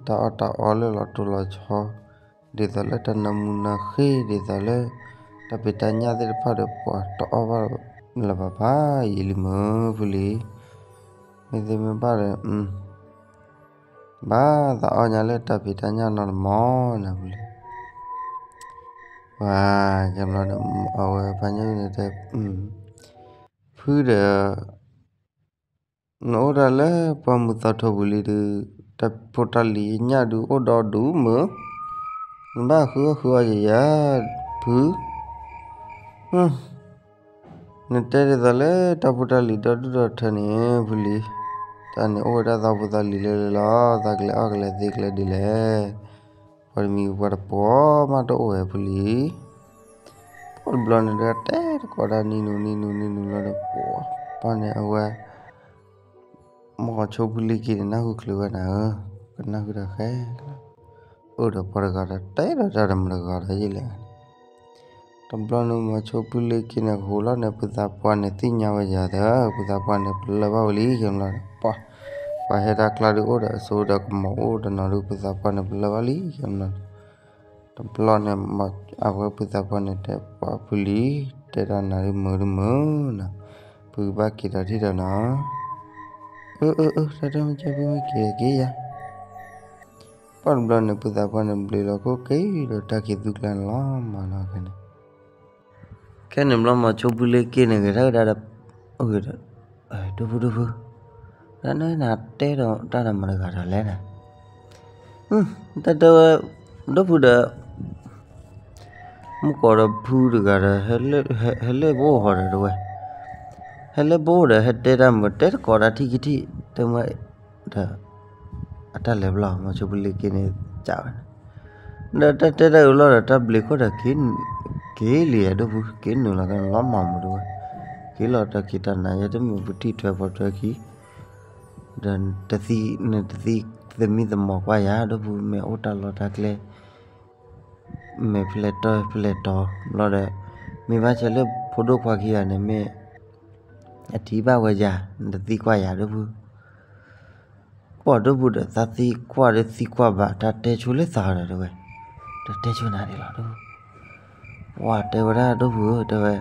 တၢ်အီၣ်တၢ်အီလၢလီၤတိၢ်လီၤဆီ, ဒ်သိးလၢတၢ်နၢမူနၢဃ့, ဒ်သိးလၢ တၢ်ဖံးတၢ်ညၣ်သ့ၣ်တဖၣ်ဒီး ပှၤတအီၣ်ဘၣ်လၢၤဘၣ်ဖးယံာ်လံမုၢ်ဖုလံၤ, မ့ၢ်သ့မ့ၢ်ဘၣ်ဒီး ဘၣ်သးအီၣ်ညါလၢတၢ်ဖံးတၢ်ညၣ်နီတမံၤနၤဖုလံၤ, ပှၤကဲဘျီဒီး အဝဲဖးညၣ်အုၣ်န့ၣ်တဲ ဖုဒီး နအိၣ်ဒၣ်လၢပှၢ်မုၢ်သီထိပူၤလံဒုး, တၢ်ဖိတၢ်လံၤညၣ်ဒုးအိၣ်ဒီဒူၣ်မုၢ်, နဘၣ်ဃုအီၣ်ဃုအီယယၤ, ဖု, နတဲဒ်သိးလၢတၢ်ဖိတၢ်လံၤဒီဒူၣ်ဒီထၢန့ၣ် ဖုလံၤ, တၢ်န့ၣ်အိၣ်ဝဲဒၣ်သီဖိသီလံၤလၢလၢလီၤ, သးကလဲၤအီၣ်ကလဲၤသ့ကလဲၤဒ်လဲၣ်, ပှၤတမံၤပှၤတပှီၤမးတအိၣ်ဝဲဖုလံၤ ပှၤတဘျီန့ၣ်ဒီးတဲတကိးတၢ်နံၤနုၤနံၤနုၤနံၤနုၤလီၤဒီး ပှၤန့ၣ်အဝဲ မီၤဆိဖုလ့က့န့ၣ် နၢ်ဟူချုးဝဲနၤဧၢ, ကနၢ်ဟူတၢ်ဃဲ, အိၣ်ဒီးပှၤတဂၤဒီးတဲဒီးတၢ်တမုာ်တဂၤဒီးယလဲၣ်, တဘျီန့ၣ် မီၤဆိဖုလ့က့န့ၣ် ကဟူးလီၤန့ၣ် ဖုသးပှၢ်န့ၣ်သ့ၣ်ညါဝဲယၤဒီး ဖုသးပှၢ်န့ၣ် ပလၢၢ်ဘၣ်ဝဲလံ ကဲဘျီဒီး ပှၤ ပှၤဟဲတၢ်ကျါဒုးအိၣ်ဒီးအစိဒီးကမီၤအိၣ်တနီၤဒုး ဖုသးပှၢ်န့ၣ် ပလၢၢ်ဘၣ်လံ ကဲဘျီဒီး တဘျီန့ၣ် အဝဲဖုသးပှၢ်န့ၣ်တဲပှၤဖုလံၤ, တဲတၢ်နၤဒုးမုာ်ဒုးမုာ်နီၤ, ဖုဘၣ်က့ၤဒီးထံၣ်ဒီးနီၤ, အၢ အၢ အၢ တၢ်တမ့ၢ်ကဲဖုမ့ၢ်က့ၤက့ၤယၤ, ပှၤတဘျီန့ၣ် ဖုသးပှၢ်န့ၣ်ဘျုးလီၤခိၣ်က့ၤဒီးတၢ်က့ၤသူကျါန့ၣ်လီၤမးနီၤခဲန့ၣ် ခဲန့ၣ်ဘျီ မီၤဆိဖုလ့က့န့ၣ် ဂဲၤထၢၣ်ကဒါဒီး အၢ ဒိၣ်ဖုဒိၣ်ဖု, တၢ်န့ၣ်နတဲဒီးတၢ်တမၤတဂၤဒီးလဲၣ်န့ၣ်, တၢ်တဲဝဲ ဒိၣ်ဖုဒီး မုၢ်ကီးဒီးဖုတဂၤဒီး ဟဲလၢဘိဟီဒီးတဝဲ, ဟဲလၢဘိဒီး ဟဲတဲတၢ်မုာ် တဲတကိးတၢ်ထံၣ်ခံထံၣ် တဲမး ဒီး အတၢ်လဲၤဘျီ မီၤဆိဖုလ့က့န့ၣ် စံးဝဲန့ၣ်, ဒီးတၢ်တဲတၢ်အုးလီၤဒီး တၢ်ဘျုးခိၣ်ဒီး က့ၤလံယၤဒိၣ်ဖု က့ၤနုာ်လီၤကလီၤမၢ်မုာ်တဝဲ, က့ၤလီၤတၢ်ခံးတၢ်နၤ ယဲတမ့ၢ်ပထံၣ်ထွဲဖီထွဲခံ ဒီးတသံ နတသံ သမံသမိးကွၢ်ယၤ ဒိၣ်ဖုမ့ၢ်အိၣ်တၢ်လီၢ်တၢ်ကျဲ မ့ၢ်ဖျဲၣ်တီၢ်ဖျဲၣ်တီၤဘျီဒီး မ့ၢ်ဘၣ်ဆၣ်လၢဖိဒိၣ်ခွါခံဂၤန့ၣ်မ့ၢ် အထံၣ်ဘၣ်ဝဲယၤ နတသံကွၢ်ယၤဒိၣ်ဖု ပှၤဒိၣ်ဖုဒီးသးသံကွၢ်ဒီးသံကွၢ်ဘၣ် တၢ်တဲဆိလၢသးဒီးတဝဲ, တၢ်တဲဆိနၤဒ်လီၤဒိၣ်ဖု, ပှၤတဲဝဲဒၣ်ဒိၣ်ဖုဧၢ တဲဝဲ,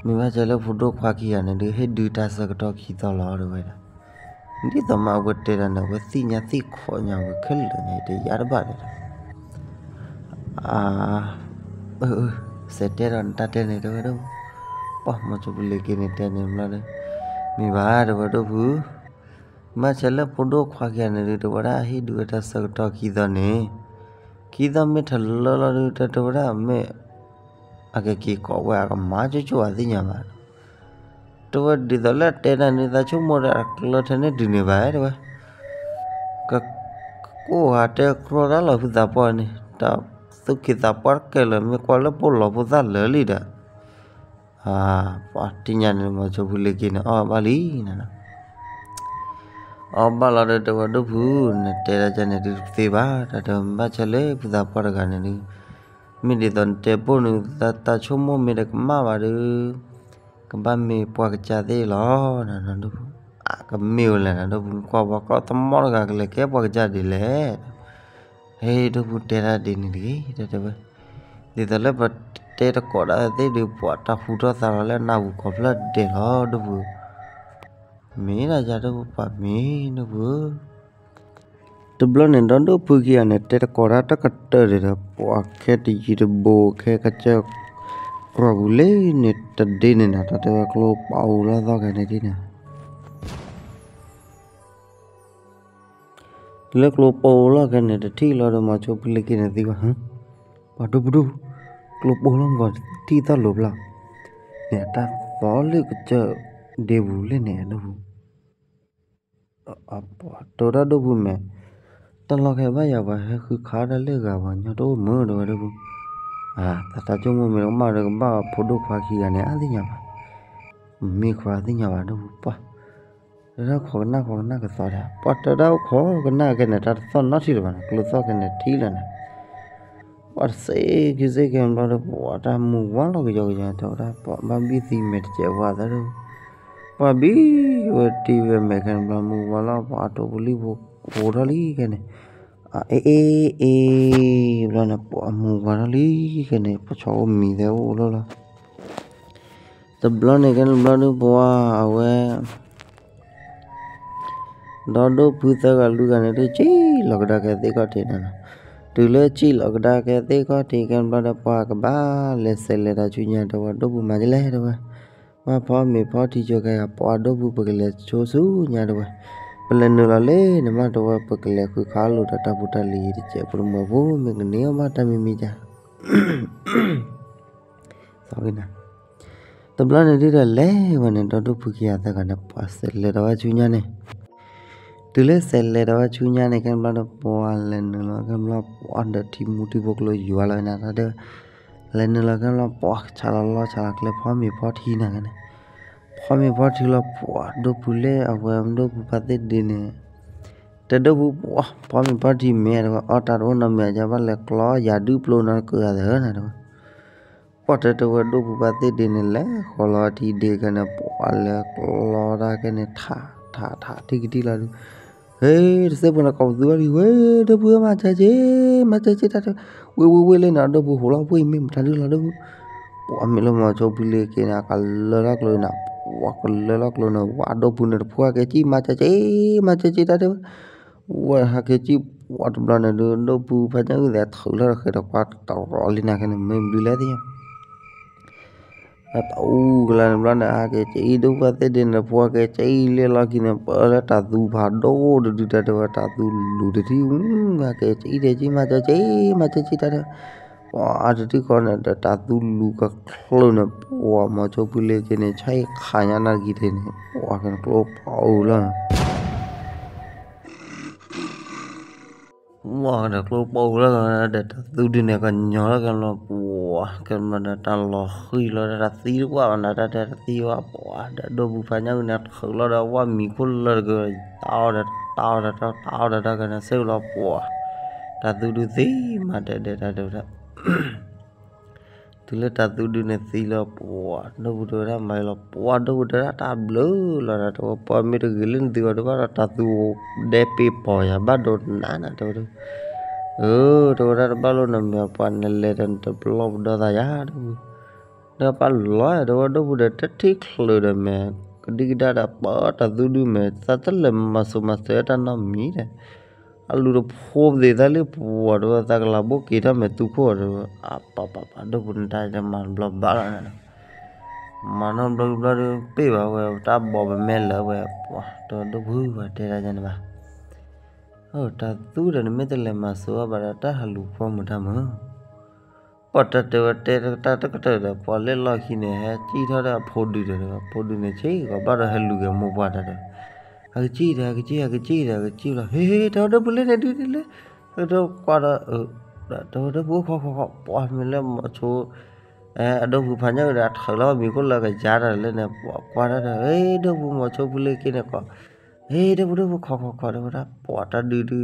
မ့ၢ်ဘၣ်ဆၣ်လၢဖိဒိၣ်ခွါခံဂၤန့ၣ်ဒုး ဟ့ၣ်ဒုးတၢ်ဆၢကတီၢ်ခံသီလီၤ တဲဝဲဒၣ်, ဒ်သိးမ့ၢ်အဝဲတဲတၢ်န့ၣ် အဝဲသ့ၣ်ညါသ့ၣ်ခိးညါဝဲခဲလၢာ်ညါ တယါတဘၣ်ဒီး အၢ အၢ စဲးတဲဒီးနတၢ်တဲန့ၣ် တဲဝဲဒၣ်, ပှၤမီၤဆိဖုလ့က့န့ၣ်တဲန့ၣ်ဘျီဒီး, မ့ၢ်ဘၣ် တဲဝဲဒိၣ်ဖု, ဘၣ်ဆၣ်လၢဖိဒိၣ်ခွါခံဂၤန့ၣ်ဒုး တဲဝဲဒၣ်ဟ့ၣ်ဒုးဝဲတၢ်ဆၢကတီၢ်ခံသီန့ၣ်, ခံသီမ့ၢ်ထီၣ်လၢလီၤဒုး တဲဝဲဒၣ်မ့ၢ် အကက့ၤကိးဝဲအကမၤကၠိကၠိအသ့ၣ်ညါဘၣ် တဲဝဲဒ်သိးလၢတဲတၢ်န့ၣ် သးဆိကမိၣ်ဒီးအကျၢၤထဲန့ၣ်ဒုးန့ၣ်ဘၣ် တဲဝဲ, ကကိးဂၤတဲကြီတၢ်လီၤဖုသးပှၢ်န့ၣ် တၢ်သူၣ်က့သးပှၢ်တကဲလၢာ် မ့ၢ်ကွၢ်လၢပိၢ်လီၤဖိသၣ်လၢာ်လံဒီး, ပှၤတံၢ်ညါန့ၣ် မီၤဆိဖုလ့က့န့ၣ် အီၣ်ဘၣ်လံနၤ အီၣ်ဘၣ်လီၤဒီး တဲဝဲဒိၣ်ဖု နတဲဒ်န့ၣ်ဒုးတသ့ဘၣ် တၢ်တဲဘၣ်ဆၣ်လၢဖုသးပှၢ်တဂၤန့ၣ်ဒုး မ့ၢ်ဒ်သိးနတဲပိၢ်န့ၣ် သးဆိကမိၣ်မ့ၢ်တကမၣ်ဘၣ်ဒီး ကဘၣ်မ့ၢ်ပှၤကစၢ်သ့ၣ်လီၤ နဒိၣ်ဖု, အကမ့ၢ်ဝဲလဲၣ်နဒိၣ်ဖု ကွၢ်ပှၤကီၢ်သမီတဂၤကလဲၤကဲပှၤကစၢ်ဒ်လဲၣ် ဟဲဒိၣ်ဖုတဲတၢ်ဒ်န့ၣ်တဂ့ၤ တဲတဲဝဲ, ဒ်သိးလၢပတဲတကိးတၢ်သ့ၣ်ဒုး ပှၤတၢ်ဟူထီၣ်သါလီၤလၢနၢ်ပူၤကိးဖျၢၣ်ဒဲးလီၤ ဒိၣ်ဖု, မ့ၢ်ဒၣ်ယၤဒိၣ်ဖုပှၤမ့ၢ်ဒိၣ်ဖုဧၢ တဘျီန့ၣ် ဒီဒိၣ်ဖုခံဂၤန့ၣ် တဲတကိးတၢ်တကတၢၢ်ဒံးဒီး ပှၤခဲတယံၤတဘူးခဲကစၢၢ် ကြၢးပူၤလ့န့ၣ် တဒ့န့ၣ်နၤ တၢ်တဲဝဲကျိပာ်အူလီၢ်သီၣ်ခဲန့ၣ်ဒ်န့ၣ် လၢကျိပိၢ်လီၢ်ခဲန့ၣ် တထံၣ်လီၤဒီး မီၤဆိဖုလ့က့န့ၣ်သံကွၢ်, ပှၤဒိၣ်ပဒိၣ်, ကျိပိၢ်လီၢ်မ့ၢ်ထံၣ်သီၣ်လိၤဖျါ, န့ၣ်တၢ်သီလၢကစၢၢ်ဒ့ပူၤလၢန့ၣ် ဒိၣ်ပူၤ တဲဝဲဒၣ်ဒိၣ်ပူၤမဲာ်, တၢ်လီၢ်ခဲဘၣ်ယၤ ပှၤဟဲဃုခးတၢ်လၢဂၤ ပှၤညီတအိၣ်မုာ် တဲဝဲဒိၣ်ပူၤ, အါ သးတၢ်ဆိကမိၣ်မ့ၢ်တကမၣ်ဒီးကဘၣ်ဖိဒိၣ်ခွါခံဂၤန့ၣ် အါသ့ၣ်ညါဘၣ်, မ့ၢ်ခွါသ့ၣ်ညါဘၣ် ဒိၣ်ပူၤပှၢ်, တဲဝဲဒၣ်ခိးကနၣ်ခိးကနၣ်ကသီဒီး ပှၢ်တဲဝဲဒၣ်အိၣ်ခိးကနၣ်ခဲန့ၣ် တၢ်တသီၣ်နီတထံၣ်လၢၤဘၣ်န့ၣ် ကျိသီၣ်ခဲန့ၣ်ထံၣ်လၢၤန့ၣ် ပှၤတစဲးက့ၤစဲးက့ၤဘျီဒီး ပှၤတၢ်မူဝါလီၤကယီကယီ တဲဝဲဒၣ်ပှၤဘၣ်ဘံၣ်သံမဲာ်တစဲးဝါသးဒီး ပှၤဘံၣ်ဝဲတံၢ်ဝဲမဲာ်ခဲန့ၣ်ဘျီ မူဝါလီၤ ပှၤအတိၢ်ပူၤလံၣ်ဖိဃိးထီၣ်လံခဲန့ၣ်, အအ့အ့အ့ ဘျီန့ၣ် ပှၤမူဝါထီၣ်လံခဲန့ၣ် ပဆီအိၣ်မံၤသဲအိၣ်လီၤလီၤ. တဘျီန့ၣ်ခဲန့ၣ်ဘျီဒီး ပှၤအဝဲ ဒီးဒိၣ်ပူၤသၢဂၤလွံၢ်ဂၤန့ၣ် တုၤစံၣ်လီၤကဒါက့ၤသ့ၣ်ခီၣ်ထံးန့ၣ်လီၤ. တုၤလၢစံၣ်လီၤကဒါက့ၤသ့ၣ်ခီၣ်ထံးခဲန့ၣ်ဘျီဒီး ပှၤကဘၣ်လဲၤဆဲးလဲၤတၢ်ဆူညါ တဲဝဲဒိၣ်ပူၤမၤဒ်လဲၣ် တဲဝဲ, ဘၣ်ဖီမ့ၤဖီထံကဲဂၤ ပှၤဒိၣ်ပူၤ ပကလဲၤဆိဆူညါ တဲဝဲ, ပလဲၤနုာ်လီၤလၢန့ၣ်မး တဲဝဲ ပကလဲၤဃုခးလိာ်ဒီးတၢ်ဖိတၢ်လံၤတစဲး ပတမၤပူၤ မ့ၢ်ကန့ၢ်အီၣ်ဘၣ်တၢ်မံၤမံၤကါ သီကနၤ တဘျီန့ၣ်ဒုးဒီးလဲၤဝဲန့ၣ် ဒီးဒိၣ်ပူၤခံဂၤသၢဂၤန့ၣ် ပှၤဆဲးလဲၤဒီးဝဲဆူညါန့ၣ်, တုၤလၢဆဲးလဲၤဒီးဝဲဆူညါန့ၣ် ခဲန့ၣ်ဘျီဒီး ပှၤလဲၤနုာ်လီၤခဲန့ၣ်ဘျီ ပှၤဒီးထံမူထံဖိကျိယွၤလီၤနၤတၢ်တဲဝဲ, လဲၤနုာ်လီၤခဲန့ၣ်ဘျီ ပှၤဆးလီၤလီၤဆးလီၤကျဲဖီမ့ၤဖီထံနၤန့ၣ်, ဖီမ့ၤဖီထံလီၤ ပှၤဒိၣ်ပူၤလၢအဝဲဒိၣ်ပူၤဖါသ့ၣ်ဒ့န့ၣ် တဲဒိၣ်ပူၤ ပှၤဖီမ့ၤဖီထံမ့ၢ်တဲဝဲ အီၣ်တၢ်တအိၣ်နီတမံၤ အကဘၣ်လဲၤကျီယၤဒုးပျိနီတကၢၢ်ဂၤသၢနၤတဲဝဲ, ပှၤတဲတဲဝဲဒိၣ်ပူၤဖါသ့ၣ်ဒ့န့ၣ် လဲၤဃီၤလီၤထံဒ့ခဲန့ၣ် ပှၤလဲၤကျီတၢ်ခဲန့ၣ် ထးထးထးထံၣ်ကထံၣ်လီၤဒုး, ဟဲ တသ့ၣ်ပှၤန့ၣ် ကိးပသူဘၣ်ဒုး ဝဲ ဒိၣ်ပူၤဧၢ မၤစၢၤက့ၤ မၤစၢၤက့ၤတၢ်တဲဝဲ, ဝ့ၢ်ဝ့ၢ်ဝ့ၢ်လၢန့ၣ် အဒိၣ်ပူၤဟူးလီၤ ပှ့ၢ်မ့ၢ်မတၤဒုးလီၤဒိၣ်ပူၤ ပှၤမ့ၢ်လၢမီၤဆိဖုလ့က့န့ၣ် အကလၢထီၣ်ကျိန့ၣ် ပှၤကလၢထီၣ်ကျိန့ၣ် ဝဲဒိၣ်ပူၤန့ၣ်တဖုဟဲက့ၤကံၣ် မၤစၢၤက့ၤ မၤစၢၤက့ၤတၢ်တဲဝဲ, ဝဲဟဲက့ၤကံၣ် ပှၤတဘျီန့ၣ်ဒုး ဒိၣ်ပူၤဖါညၣ်အုၣ်သဲးထုးလီၤဒီးဃဲၤဒီးကွၢ်တရီးလံနၤခဲန့ၣ် မ့ၢ်ဘျုးလဲၣ်သ့ၣ်ညါ အတအူကလါန့ၣ်ဘျီန့ၣ် ဟဲက့ၤကံၣ်ဒိၣ်ပူၤဖါသ့ၣ်ဒ့န့ၣ် တဖုဟဲက့ၤကံၣ်လ့ၢ်လီၢ်ခံန့ၣ် ပၢလၢတၢ်သူဖးဒိၣ်တဒုတၢ်တဲဝဲ တၢ်သူလူၤတထံၣ် ဟဲက့ၤကံၣ်ဒ့ကံၣ် မၤစၢၤက့ၤ မၤစၢၤက့ၤတၢ်တဲဝဲ, ပှၤအါတထံၣ်ဃီန့ၣ်ဒီး တၢ်သူလူၤကချၢန့ၣ် ပှၤမီၤဆိဖုလ့က့န့ၣ် ဆၣ်အံၤခးညါနၢ်တကံၢ်ထဲန့ၣ် ပှၤကကျိပအိလီၤ ဝဲဒီးကျိပိာ်လီၤ ဒီးတၢ်သူဒုန့ၣ် ကညီလီၤကဲဘျီ ပှၤကဲဘျီဒီး တၢ်လီၤဃံၤလီၤဒီး တၢ်သံတကွၢ်ဘၣ်နၤ တၢ်တဲတသံဘၣ် ပှၤဒီးဒိၣ်ပူၤဖါညၣ်အုၣ်န့ၣ် ထုးလီၤဒီး ဝဲမံၤခိၣ်လၢတကၢၢ် တၢ်အီၣ်ဒီးတၢ်အီၣ်ဒီးတၢ်တၢ်အီၣ်ဒီးတၢ်ကဲန့ၣ် စ့ၢ်ကီးလီၤ ပှၤ တၢ်သူဒုသံမၤဒဲးဒဲးတၢ်တဲဝဲဒၣ် တုၤလၢတၢ်သူဒုန့ၣ်သံလီၤ ပှၤဒိၣ်ပူၤတဲဝဲဒၣ်မၤအံၤလီၤ ပှၤဒိၣ်ပူၤတဲဝဲဒၣ်တၢ်ဘျုးလီၤဒီး တဲဝဲ ပှၤမ့ၢ်တဂ့ၤလၢနသုဂီၢ်တဘၣ်ဒီး တၢ်သူဒဲပ့ၤပီၤယၤဘၣ်ဒိးနးနၤ တဲဝဲဒၣ် အၢ တဲဝဲဒၣ်တဘၣ်လိၣ်နမ့ၢ်ပှၤနလဲၤဒီးနတပလီၢ်ပဒီသးယၤ တဲဝဲ ဒီးပၢ်လီၤ တဲဝဲဒိၣ်ပူၤဒီးတထံၣ်ချုးဒီးမဲာ် ကဒံကဒါဒီးပၢတၢ်သူဒုမဲာ် သးတလဲၤမၤစိၤမၤစၢၤတၢ်နီတမံၤဒီး အလူၤတဖိပသ့ၣ်သၢလံပှၤ တဲဝဲ သးကလၤဘိက့ၤထီၣ်မဲာ်သူခိၣ် တဲဝဲ အပၢ်ပၢ်ပၢ် ဒိၣ်ပူၤန့ၣ်တၢ်မၤတဘျီဘၣ်လီၤ မၤနီတဘျီဘျီဒီး ပ့ၢ်ဘၣ်ဝဲ တၢ်ဘီပမဲလၢဝဲ ပှၤ တဲဝဲဒိၣ်ပူၤ ပှၤတဲဒ်န့ၣ်ဘၣ် တၢ်သူဒီး နမ့ၢ်တလဲၤမၤစိၤဘၣ်ဒီးတၢ်ဟးလူၤဖိမုာ်တၢ်မုာ် ပှၤတၢ်တဲဝဲတဲတၢ်တကတၢၢ်ဒီး ပှၤလၢလီၢ်ခံန့ၣ် ဟဲကံၣ်ထီၣ်ဒီးအဖိဒုဒီး အဖိဒုန့ၣ် ဆ့ကီးဘၣ်ဒီးဟဲလူၤက့ၤမိၢ်ပှၢ်တၢ်ဒီး အကစံၣ်ဒီး အကစံၣ် အကစံၣ်ဒီး အကစံၣ်လီၤ ဟ့ ဟ့ တဲဝဲဒိၣ်ပူၤလၢန့ၣ်ဒုဒ်လဲၣ် တဲဝဲဒိၣ်ပူၤခိးခိးခိး ပှၤမ့ၢ်လၢမီၤဆိ အဒိၣ်ပူၤဖးညၣ်အုၣ်ဒီး အထုးလီၤမံၤခိၣ်လၢကယၤတၢ်လၢန့ၣ် ပှၤကွၢ်တၢ်ဒီး ဟ့ ဒိၣ်ပူၤမီၤဆိဖုလ့က့န့ၣ်ကီး ဟ့ ဒိၣ်ပူၤဒိၣ်ပူၤခိးခိးခိး တဲဝဲဒၣ် ပှၤတၢ်ဒုဒု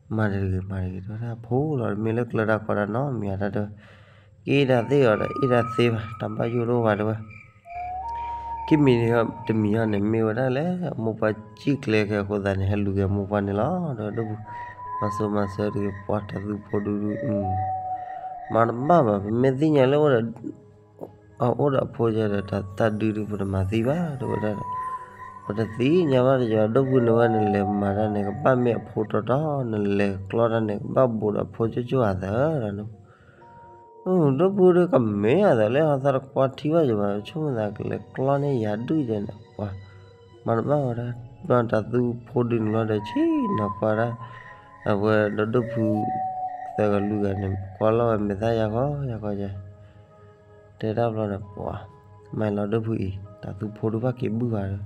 မၤတဂ့ၤမၤတဂ့ၤ တဲဝဲဒၣ် ဖိလီၤ မ့ၢ်လၢကျၢၤတၢ်ခီတၢ်နီတမံၤတၢ်တဲ ကအ့ၣ်တၢ်သ့အီၤဒီး အ့ၣ်တၢ်သ့ဘၣ် တၢ်ဘၣ်ယိၣ်တအိၣ်ဘၣ်တဲဝဲ ခံမံၤတမံၤအံၤန့ၣ် မ့ၢ်ဝဲဒၣ်လၢ အမိၢ်ပှၢ်စံၣ်ကျဲၤက့ၤအဃိသတးန့ၣ် ဟဲလူၤက့ၤမိၢ်ပှၢ်န့ၣ်လီၤ တဲဝဲဒိၣ်ပူၤ မၤစိၤမၤစၢၤတဂ့ၤ ပှၤတၢ်သူဖိဒုဒု မၤတဘၣ်ဘၣ် ပမ့ၢ်သ့ၣ်ညါလၢအိၣ်ဒီး အအိၣ်ဒီးအဖိယၤဒီး တၢ်ဒုဒု ပတမၤသံဘၣ် တဲဝဲဒၣ် ပတသ့ၣ်ညါဘၣ်တယၤ ဒိၣ်ပူၤန့ၣ်ဝဲ နလဲၤမၤတၢ်န့ၣ် ကဘၣ်မ့ၢ်အဖိတီတီ နလဲၤကျီတၢ်န့ၣ် ကဘၣ်ဘိးဒီးအဖိကၠိကၠိအသး ဒိၣ်ပူၤဒီးကမ့ၢ်အသးလၢ ဟီသးတကွၢ်ထံဘၣ်ယၤဘၣ် ဆိကမိၣ်သးကလဲၤကျီန့ၢ်ယၤဒုၣ်ယဲန့ၣ် ပှၤ မၤတဘၣ်ဝဲဒၣ် တၢ်သူဖိဒုန့ၣ်လီၤဒီး ဆ့ၣ်နီၤကွၢ်ဒၣ် အဝဲဒီးဒိၣ်ပူၤ သၢဂၤလွံၢ်ဂၤန့ၣ် ကွၢ်လီၤဝဲမဲာ်သၣ်ယၤခီယၤခီယၤ တဲတၢ်ဘျီဒီး ပှၤ မၤလီၤဒိၣ်ဖုအံၤ တၢ်သူဖိဒုးဘၣ်က့ၤဘုၣ်ဘၣ်ဒီး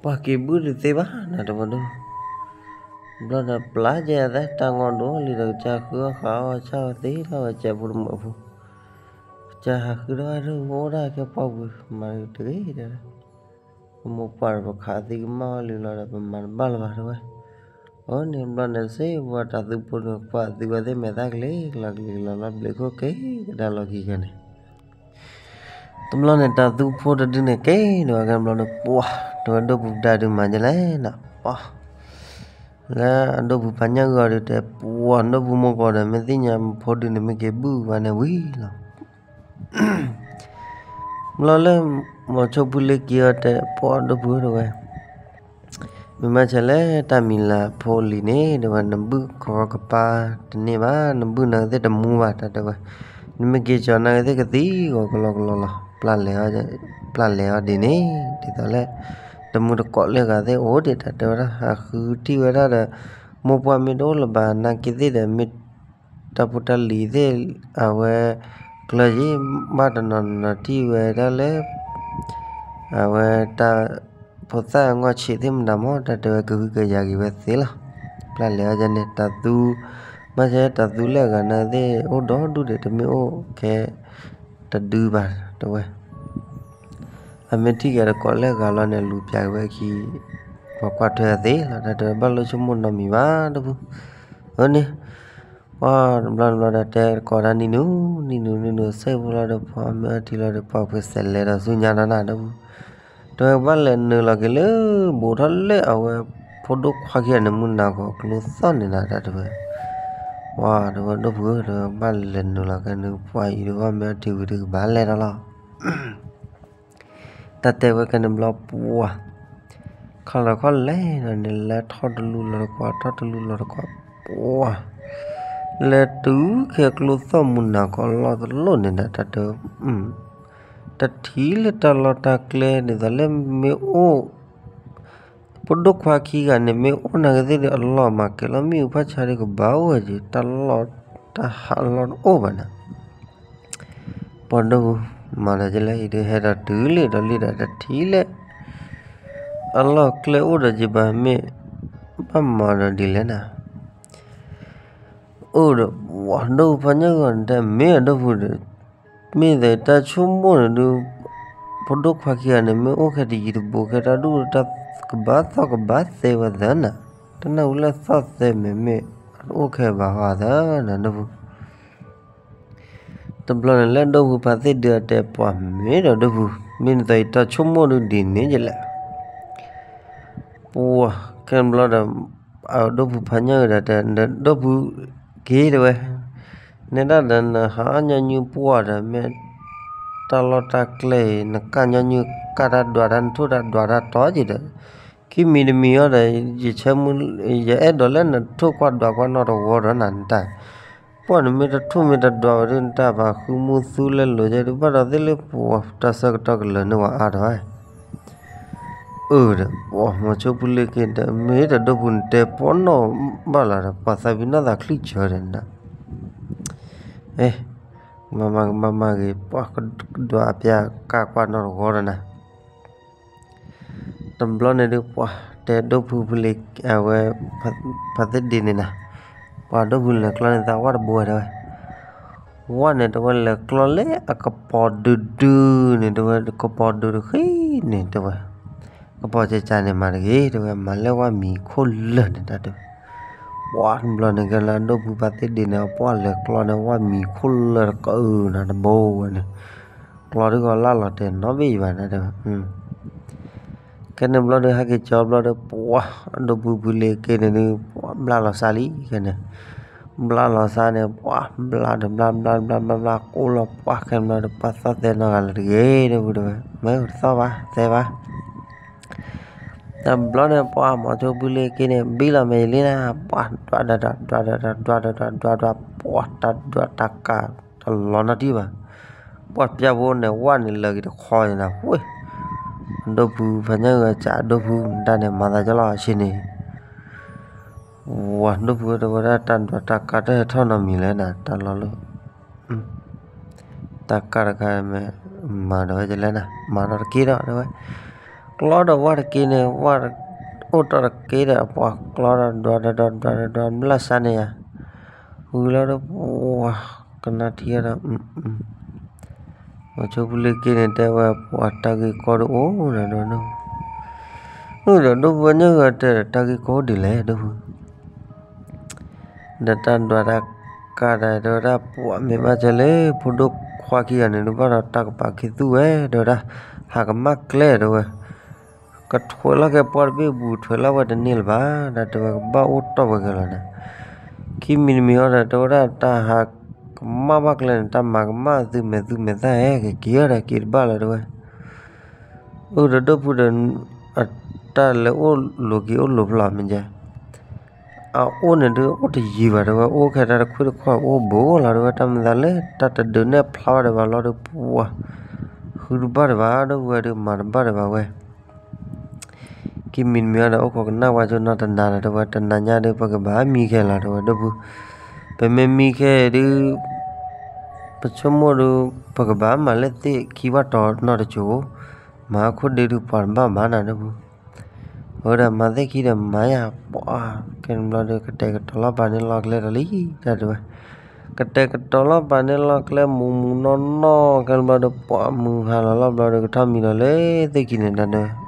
ပှၤက့ၤဘုၣ်တသ့ဘၣ်နၤ တဝဲဒိၣ်. ဘျီဒီးပျၢ်ကဲအသး တၢ်ငီၢ်ဒိၣ်လံဒီး ကစၢ်ဃုအီၣ်ဃုအီၣ် ဆၣ်ဝဲသ့ထီၣ်ဝဲ ကဲဖိတမုာ်ဖိ, ကစၢ်ဟးဃုထီၣ်ဝဲဒၣ် အိၣ်ဒၣ်ကဲပှၢ်ပူၤ မၤတဂ့ၤဒီး ပမိၢ်ပှၢ်ဒီးပခးသံကမၣ်အီၤလံလီၤဒီး ပမၤတဘၣ်လၢၤဘၣ် တဝဲ. အန့ၣ်ဘျီန့ၣ် စ့ၢ်ဝဲတၢ်သူဖိန့ၣ် ကွၢ်သုဝဲသ့ၣ်မဲာ်သၣ်ကလံၤကလီၤ ကလံၤကလီၤလီၤ ဘျ့းခိၣ်က့ၤကဒါလီၤခံခဲန့ၣ် တဘျီန့ၣ် တၢ်သူဖိတဒုန့ၣ်က့ၤဒၣ်ဝဲ ကဲဘျီဒီး ပှၢ် တဝဲဒိၣ်ပူၤပဒါဒုးမၤဒ်လဲၣ်နၤ ပှၢ် လၢအဒိၣ်ပူၤဖးညၣ်ဂီၤဒုးတဲ ပှၢ် ဒိၣ်ပူၤမိၢ်ကီၢ်ဒီး မ့ၢ်သ့ၣ်ညါဖိဒုးန့ၣ် မ့ၢ်က့ၤဘုၣ်ဘၣ်န့ၣ်ဝံၤလီၤ. ဘျီလၢ မိၤဆိဖုလ့က့ၤအီၤတဲ ပှၢ်ဒိၣ်ပူၤတဝဲ မ့ၢ်မၤဆဲးလဲၣ် တၢ်မံၤလၢ်ဖိလံၤန့ၣ် တဝဲ နဘုၣ်ကရီကပါတန့ၢ်ဘၣ် နဘုၣ်နာ်က့ၤသ့ၣ်တမူဘၣ် တၢ်တဲဝဲ, နမ့ၢ်က့ၤကၠီၤနာ်က့ၤသ့ၣ်ကသံၣ်ဂီၤကလီကလီလီၤ ပျၢ်လဲၤအီၤဒ်န့ၣ် ဒ်သိးလၢ တမူတကိးလၢအဂၤသ့ၣ်အိၣ်ဒံး တၢ်တဲဝဲဒၣ် ဟးဃုထံၣ်ဝဲဒၣ်ဒီး မိၢ်ပှၢ်မ့ၢ်တအိၣ်လၢၤဘၣ် နာ်က့ၤသ့ၣ်ဒီး မ့ၢ် တၢ်ဖိတၢ်လံၤသ့ၣ် အဝဲ ကျၢၤယံၤ ဘၣ်တနီၤနီၤထံၣ်ဝဲဒၣ်လၢ အဝဲတၢ် ဖိသၣ်အငီၢ်ဆံးသ့ၣ်မနုၤမး တၢ်တဲဝဲကဟုကယာ်က့ၤဝဲသ့လီၤ. ပျၢ်လဲၤအီၤဒ်န့ၣ် တၢ်သူ ဘၣ်ဆၣ်တၢ်သူလၢအဂၤနာ်က့ၤသ့ၣ် အိၣ်ဒီဒူၣ်ဒံး တမ့ၢ်အိၣ်ခဲ တဒုဘၣ် တဝဲ အမ့ၢ်ထံၣ်က့ၤတကိးလၢအဂၤလီၤန့ၣ် လူၤပျၢ်က့ၤဝဲအခံ ပှၤကွၢ်ထွဲအသ့လီၤ တၢ်တဲဝဲ ဘၣ်လိၣ်ဆိကမိၣ်နီတမံၤဘၣ် ဒိၣ်ပူၤ အန့ၣ် ပှၢ်တဘျီတဘျီဒီး တဲတကိးတၢ်နံၤနုၤ နံၤနုၤ နံၤနုၤ စဲးဖိလီၤဒီး ပှၢ်မ့ၢ်အထံလီၤဒီး ပှၢ်ဖုးစဲးလဲၤဒီးဆူညါဒီးနၤ ဒိၣ်ပူၤ တဝဲဘၣ်လဲၤနုာ်လီၤက့ၤလၢ ဘူးထီၣ်လၢအဝဲ ဖိဒိၣ်ခွါခံဂၤန့ၣ် မုၢ်နၤခီကျိသီၣ်န့ၣ်နၤ တၢ်တဲဝဲ ပှၢ်တဝဲဒိၣ်ပူၤ တဝဲဘၣ်လဲၤနုာ်လီၤက့ၤန့ၣ် ပှၢ်အံၤဒီး ပှၢ်မ့ၢ်အထံဝံၤဒီးကဘၣ်လဲၤဒီးလီၤ တၢ်တဲဝဲကဲန့ၣ်ဘျီ ပှၢ် ခီလီၤခီလဲၤဒီးန့ၣ် လဲၤထီၣ်တလူလီၤတကွၢ် ထီၣ်တလူလီၤတကွၢ် ပှၢ် လဲၤတုၤခဲကျိသီၣ်မုၢ်နၤခီလီၢ်တလီၢ်န့ၣ်နၤ တၢ်တဲဝဲ တထံၣ်လၢတၢ်လီၢ်တၢ်ကျဲ ဒ်သိးလၢမ့ၢ်အိၣ် ဖိဒိၣ်ခွါခံဂၤန့ၣ် မ့ၢ်အိၣ်နာ်က့ၤသ့ၣ်ဒီး အလီၢ်မၤကဲၤလီၤ မ့ၣ်အူဖၣ်ဆါဒီးကဘၣ်အိၣ်ဝဲက့ၤ တၢ်လီၢ်တၢ်ဟးလီၢ်တအိၣ်ဘၣ်နၤ ပှၢ်ဒိၣ်ပူၤ မၤဒီးကလဲၣ် အံၤဒုးဟဲဒီးတုၤလံဒီးလံဒီး တထံၣ်လၢ အလီၢ်ကျဲအိၣ်ဒီးက့ၤဘၣ် မ့ၢ်ဘၣ်မၤဒီးဒ်လဲၣ်နၤ အိၣ်ဒီး ပှၢ်ဒိၣ်ပူၤဖးညၣ်ဂီၤန့ၣ် တမ့ၢ်အဒိၣ်ပူၤဒီး မ့ၢ်သတးတၢ်ဆိကမိၣ်န့ၣ်ဒုး ဖိဒိၣ်ခွါခံဂၤန့ၣ် မ့ၢ်အိၣ်ခဲတယံၤတဘူး ခဲတၢ်ဒူၣ်တၢ်ကဘၣ်သီၣ်ကဘၣ်သဲဝဲသၢနၤ တနၢ်ဟူလၢသီၣ်သဲမ့ၢ်မ့ၢ် အိၣ်ခဲဘၣ်ဟီသၢနၤ ဒိၣ်ပူၤ တဘျီန့ၣ် လၢဒိၣ်ပူၤဖးသ့ၣ်ဒုးအတဲ ပှၢ်မ့ၢ်ဒီးဒိၣ်ပူၤ မ့ၢ်နသီအံၤတၢ်ဆိကမိၣ်ဒုးဒ်န့ၣ်ယလဲၣ် ပှၢ် ခဲန့ၣ်ဘျီဒီး အဒိၣ်ပူၤဖးညၣ်ဂီၤဒီးတဲ ဒိၣ်ပူၤက့ၤတဝဲ နဲဒၣ်ဒီးနဟးအီၣ်ညီနုၢ်ပှၢ်ဒီး မ့ၢ်တၢ်လီၢ်တၢ်ကျဲအံၤ နကၢ်ညီနုၢ်ကၢ်တၢ်ဒွးတၢ် နထိၣ်တၢ်ဒွးတၢ်တီက့ၤဒီး ခံမံၤတမံၤအံၤဒီး ယဆၢမုၢ် ယအဲၣ်ဒိးလၢနထိၣ်ကွၢ်ဒွးကွၢ်နီတဝီဒီးနၤ နတၢ် ပှၢ်နမ့ၢ်တထိၣ်မ့ၢ်တဒွးဝဲဒုး နတၢ်ဘၣ်ဃုမူသူလဲလိာ်ကဲဒုး ဘၣ်ဒီးသ့ၣ်လၢပှၤတၢ်ဆၢကတီၢ်ကလၢာ်န့ၢ်ဝဲအါထီၣ် အၢဒီး ပှၢ်မိၤဆိပူၤလ့ၤက့ၤဒီး မ့ၢ်တဒိၣ်ပူၤနတဲပှၢ်နီၣ်ဘၣ်လီၤဒီး ပှၤသးပ့ၤနီၣ်သးချံၣ်စၢၤဒီးနၤ အဲ မၤမၤကမၣ်မၤဂ့ၤ ပှၢ်ကဒွးအပျဲၢ်ကၢ်ကွၢ်နီတဝီဒီးနၤ တဘျီန့ၣ်ဒုး ပှၢ်တဲဒိၣ်ပူၤဖဲလ့ၤအဝဲ ဖးသ့ၣ်ဒ့န့ၣ်နၤ ပှၢ်ဒိၣ်ပူၤလဲၤကျီန့ၢ်သးဝၣ်တဘိဝဲတဲဝဲ ဝၣ်န့ၣ် တဝဲလဲၤကျီလၢအကပီၤဒုဒုန့ၣ် တဝဲကပီၤဒုတဃ့န့ၣ် တဝဲ ကပီၤကကန့ၣ်မၤတဂ့ၤ တဝဲမၤလၢဝၣ်မံၤခိၣ်လၢာ်န့ၣ်တၢ်တဲဝဲ ပှၢ်တဘျီန့ၣ် ကဲလၢအဒိၣ်ပူၤဖးသ့ၣ်ဒ့န့ၣ် ပှၢ်လဲၤကျီန့ၢ်ဝၣ်မံၤခိၣ်လၢာ်တကနၤတဘိဝဲန့ၣ် ကျီဒုးကီၤလၢ်လီၤတဲာ်နီတဘ့ၣ်ဘၣ်နၤတဲဝဲ ခဲန့ၣ်ဘျီဒီး ဟဲက့ၤကၠီဘျီဒီး ပှၢ်အဒိၣ်ပူၤဖဲလ့ၤက့ၤန့ၣ်ဒုး ပှၢ်ဘျါလီၤစါလံခဲန့ၣ် ဘျါလီၤစါန့ၣ် ပှၢ်ဘျါဒီးဘျါဘျါဘျါဘျါဘျါ ကိၢ်လီၤပှၢ်ခဲန့ၣ်ဘျီဒီး ပှၢ်သီၣ်သဲနီတဂၤလၢၤတဂ့ၤ ဒိၣ်ပူၤတဲဝဲ မ့ၢ်တသီၣ်ဘၣ်သဲဘၣ် တဘျီန့ၣ် ပှၢ်မိၤဆိပူၤလ့ၤက့ၤန့ၣ် ဘံလီၤမဲာ်လံနၤ ပှၢ်ဒွးဒွးဒွးဒွးဒွးဒွး ဒွးဒွးဒွးဒွး ပှၢ်တၢ်ဒွးတၢ်ကးတလီၤနီတံၢ်ဘၣ် ပှၢ်ပျၢ်ဖိန့ၣ် ဝၣ်န့ၣ်လၢာ်က့ၤတခီန့ၣ်နၤ ဝ့ၢ် အဒိၣ်ပူၤဖးညၣ်ဂီၤကးအဒိၣ်ပူၤတၢ်န့ၣ် မၤသးကလီၤဆ့န့ၣ် ဝၢ်ဒိၣ်ပူၤတဲဝဲဒၣ် တၢ်ဒွးတၢ်ကးတဟဲထီၣ်နီတမံၤလဲၣ်နၤ တၢ်လီၤလၢ တၢ်ကးတခါမ့ၢ် မၤဒီးဝဲဒ်လဲၣ်နၤ မၤဒီးတက့ၢ်ဒီး တဲဝဲ, ကျီဒီးဝဲတက့ၢ်န့ၣ် ဝဲအိၣ်တီၢ်တက့ၢ်ဒီး ပှၤကျီဒီးဒွးဒီးဒွးဒီးဒွး ဘျၣ်စၢ်န့ၣ်ယၤ, ဃုလီၤဒီး ပှၤကနၣ်ထံဒီး မီၤဆိဖုလ့က့န့ၣ် တဲဝဲ ပှၤတၢ်ဂ့ၢ်ကီဒုးအိၣ်ဒီး အၢၣ်ဒီး ဒိၣ်ဖုဝဲညၣ်ဂၤတဲဒီး တၢ်ဂ့ၢ်ကီဒ်လဲၣ် ဒိၣ်ဖု ဒီးတၢ်ဒွးတၢ်ကးတၢ် တဲဝဲဒၣ် ပှၤမ့ၢ်ဘၣ်စၢၤလၢ ဖိဒိၣ်ခွါခံဂၤန့ၣ် ဒုးဘၣ်ဒီးတၢ်ကပာ်ခ့သူၣ်ဝဲ တဲဝဲဒၣ်, ဟးကမၣ်ကျဲ တဲဝဲ, ကထွဲလီၤက့ၤပှၢ်တဘ့ၣ်အပူၤ ထွဲလီၤဝဲတန့ၢ်လၢၤဘၣ် တဲဝဲ, ကဘၣ်အိၣ်တီၢ်ဝဲက့ၤလီၤနၤ, ခံမံၤတမံၤအံၤဒီး တဲဝဲဒၣ် တၢ်ဟးကမၣ်ဘၣ်ကျဲန့ၣ် တၢ်မၤကမၣ်သုမဲာ်သူမဲာ်သၣ်ဟဲက့ၤက့ၤဒီး က့ၤတဘၣ်လၢၤ တဲဝဲ အၢၣ်ဒီး ဒိၣ်ဖုဒီး အတၢ်လဲၤအိၣ်လိၤက့ၤအိၣ်လိၤဖျီမ့ၢ်ကဲ, အအိၣ်န့ၣ်ဒုး အိၣ်တယံၤဘၣ် တဲဝဲ, အိၣ်ခဲတၢ်တခွံၣ်တခီၣ် အိၣ်ဘူးလီၤ တဲဝဲ, တၢ်မၤသးလၢတၢ်တဒုးနဲၣ်ဖျါဘၣ်ဒီးဘၣ်လီၤဒီး ပှၤဃုတဘၣ်ဒီးဘၣ် ဒိၣ်ဖုဝဲဒုး မၤတဘၣ်ဒီးဘၣ်ဝဲ ခံမံၤတမံၤအံၤဒီး အိၣ်ခိးကနၣ်ဝဲကၠိနီၢ်တနၤဒီး တဲဝဲ, တနၤညါဒီး ပကဘၣ်မံခဲလီၤ တဲဝဲ, ဒိၣ်ဖု, ပမ့ၢ်မံခဲဒုး ပဆိကမိၣ်ဒုး ပကဘၣ်မၤလၢသ့ၣ်ခံဘၣ်တီၤနီတစိၤ, မၤအခိၣ်ဒ့ဒုး ပှၤတဘၣ်ဘၣ်နၤ ဒိၣ်ဖု, အဝဲဒၣ်မၤသ့ၣ်ခံဒီးမၤယၤ ပှၤ, ခဲန့ၣ်ဘျီဒီး ကတဲာ်ကတီၤလီၤပာ်န့ၢ်လီၢ်ကျဲဒီးလံ တၢ်တဲဝဲ, ကတဲာ်ကတီၤလီၤပာ်န့ၢ်လီၢ်ကျဲ မူးမူးနီၢ်နီၢ် ခဲန့ၣ်ဘျီဒီး ပှၤမုၢ်ဟါလီၤလီၤဘျီဒီး ကထီၣ်မံဒီးလၢသ့ၣ်ခံန့ၣ် တၢ်တဲ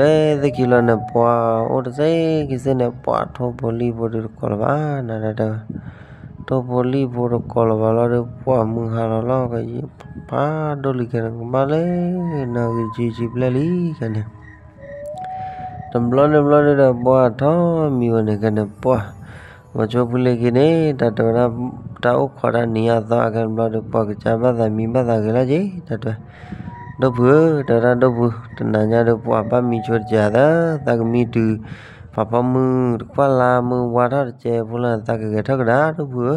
ဝဲ ကထီၣ်မံဒီးလၢသ့ၣ်ခံလီၤန့ၣ် ပှၤအိၣ်တသ့ခံသ့န့ၣ် ပှၤထိၣ်ဖိလံၣ်ဖိဒုးတကိးလၢၤဘၣ် နၤ တၢ်တဲဝဲ, ထိၣ်ဖိလံၣ်ဖိတကိးလၢၤဘၣ်လီၤဒီး ပှၤမုၢ်ဟါလီၤလီၤကယံာ် ဖးဒိၣ်လံခဲန့ၣ် ကဘၣ်လၢ နီၢ်ဂံၢ်ဆံဆံဘျဲၣ်လံခဲန့ၣ် တဘျီန့ၣ်ဘျီန့ၣ်ဒီး ပှၤထီၣ်မံဝဲန့ၣ်ခဲန့ၣ် ပှၤ, မီၤဆိဖုလ့က့န့ၣ် တၢ်တဲဝဲဒၣ် တၢ်အိၣ်ခိးတၢ်နံၤအသီခဲန့ၣ်ဘျီဒီး ပှၤကစၢ်ဘၣ်သးမံဘၣ်သးဂ့ၤလီၤက့ၤ တၢ်တဲဝဲ, ဒိၣ်ဖုဧၢ တဲဝဲဒၣ် ဒိၣ်ဖု တနၤညါဒီး ပှၤဘၣ်မံဆိတကဲးသး သးကမံတုၤ ဖးဖီမုၢ်တခွၣ်လါ မုၢ်ဝါထီၣ်တကဲးဖိလၢ သးကဂဲၤထီၣ်ကဒါ ဒိၣ်ဖုဧၢ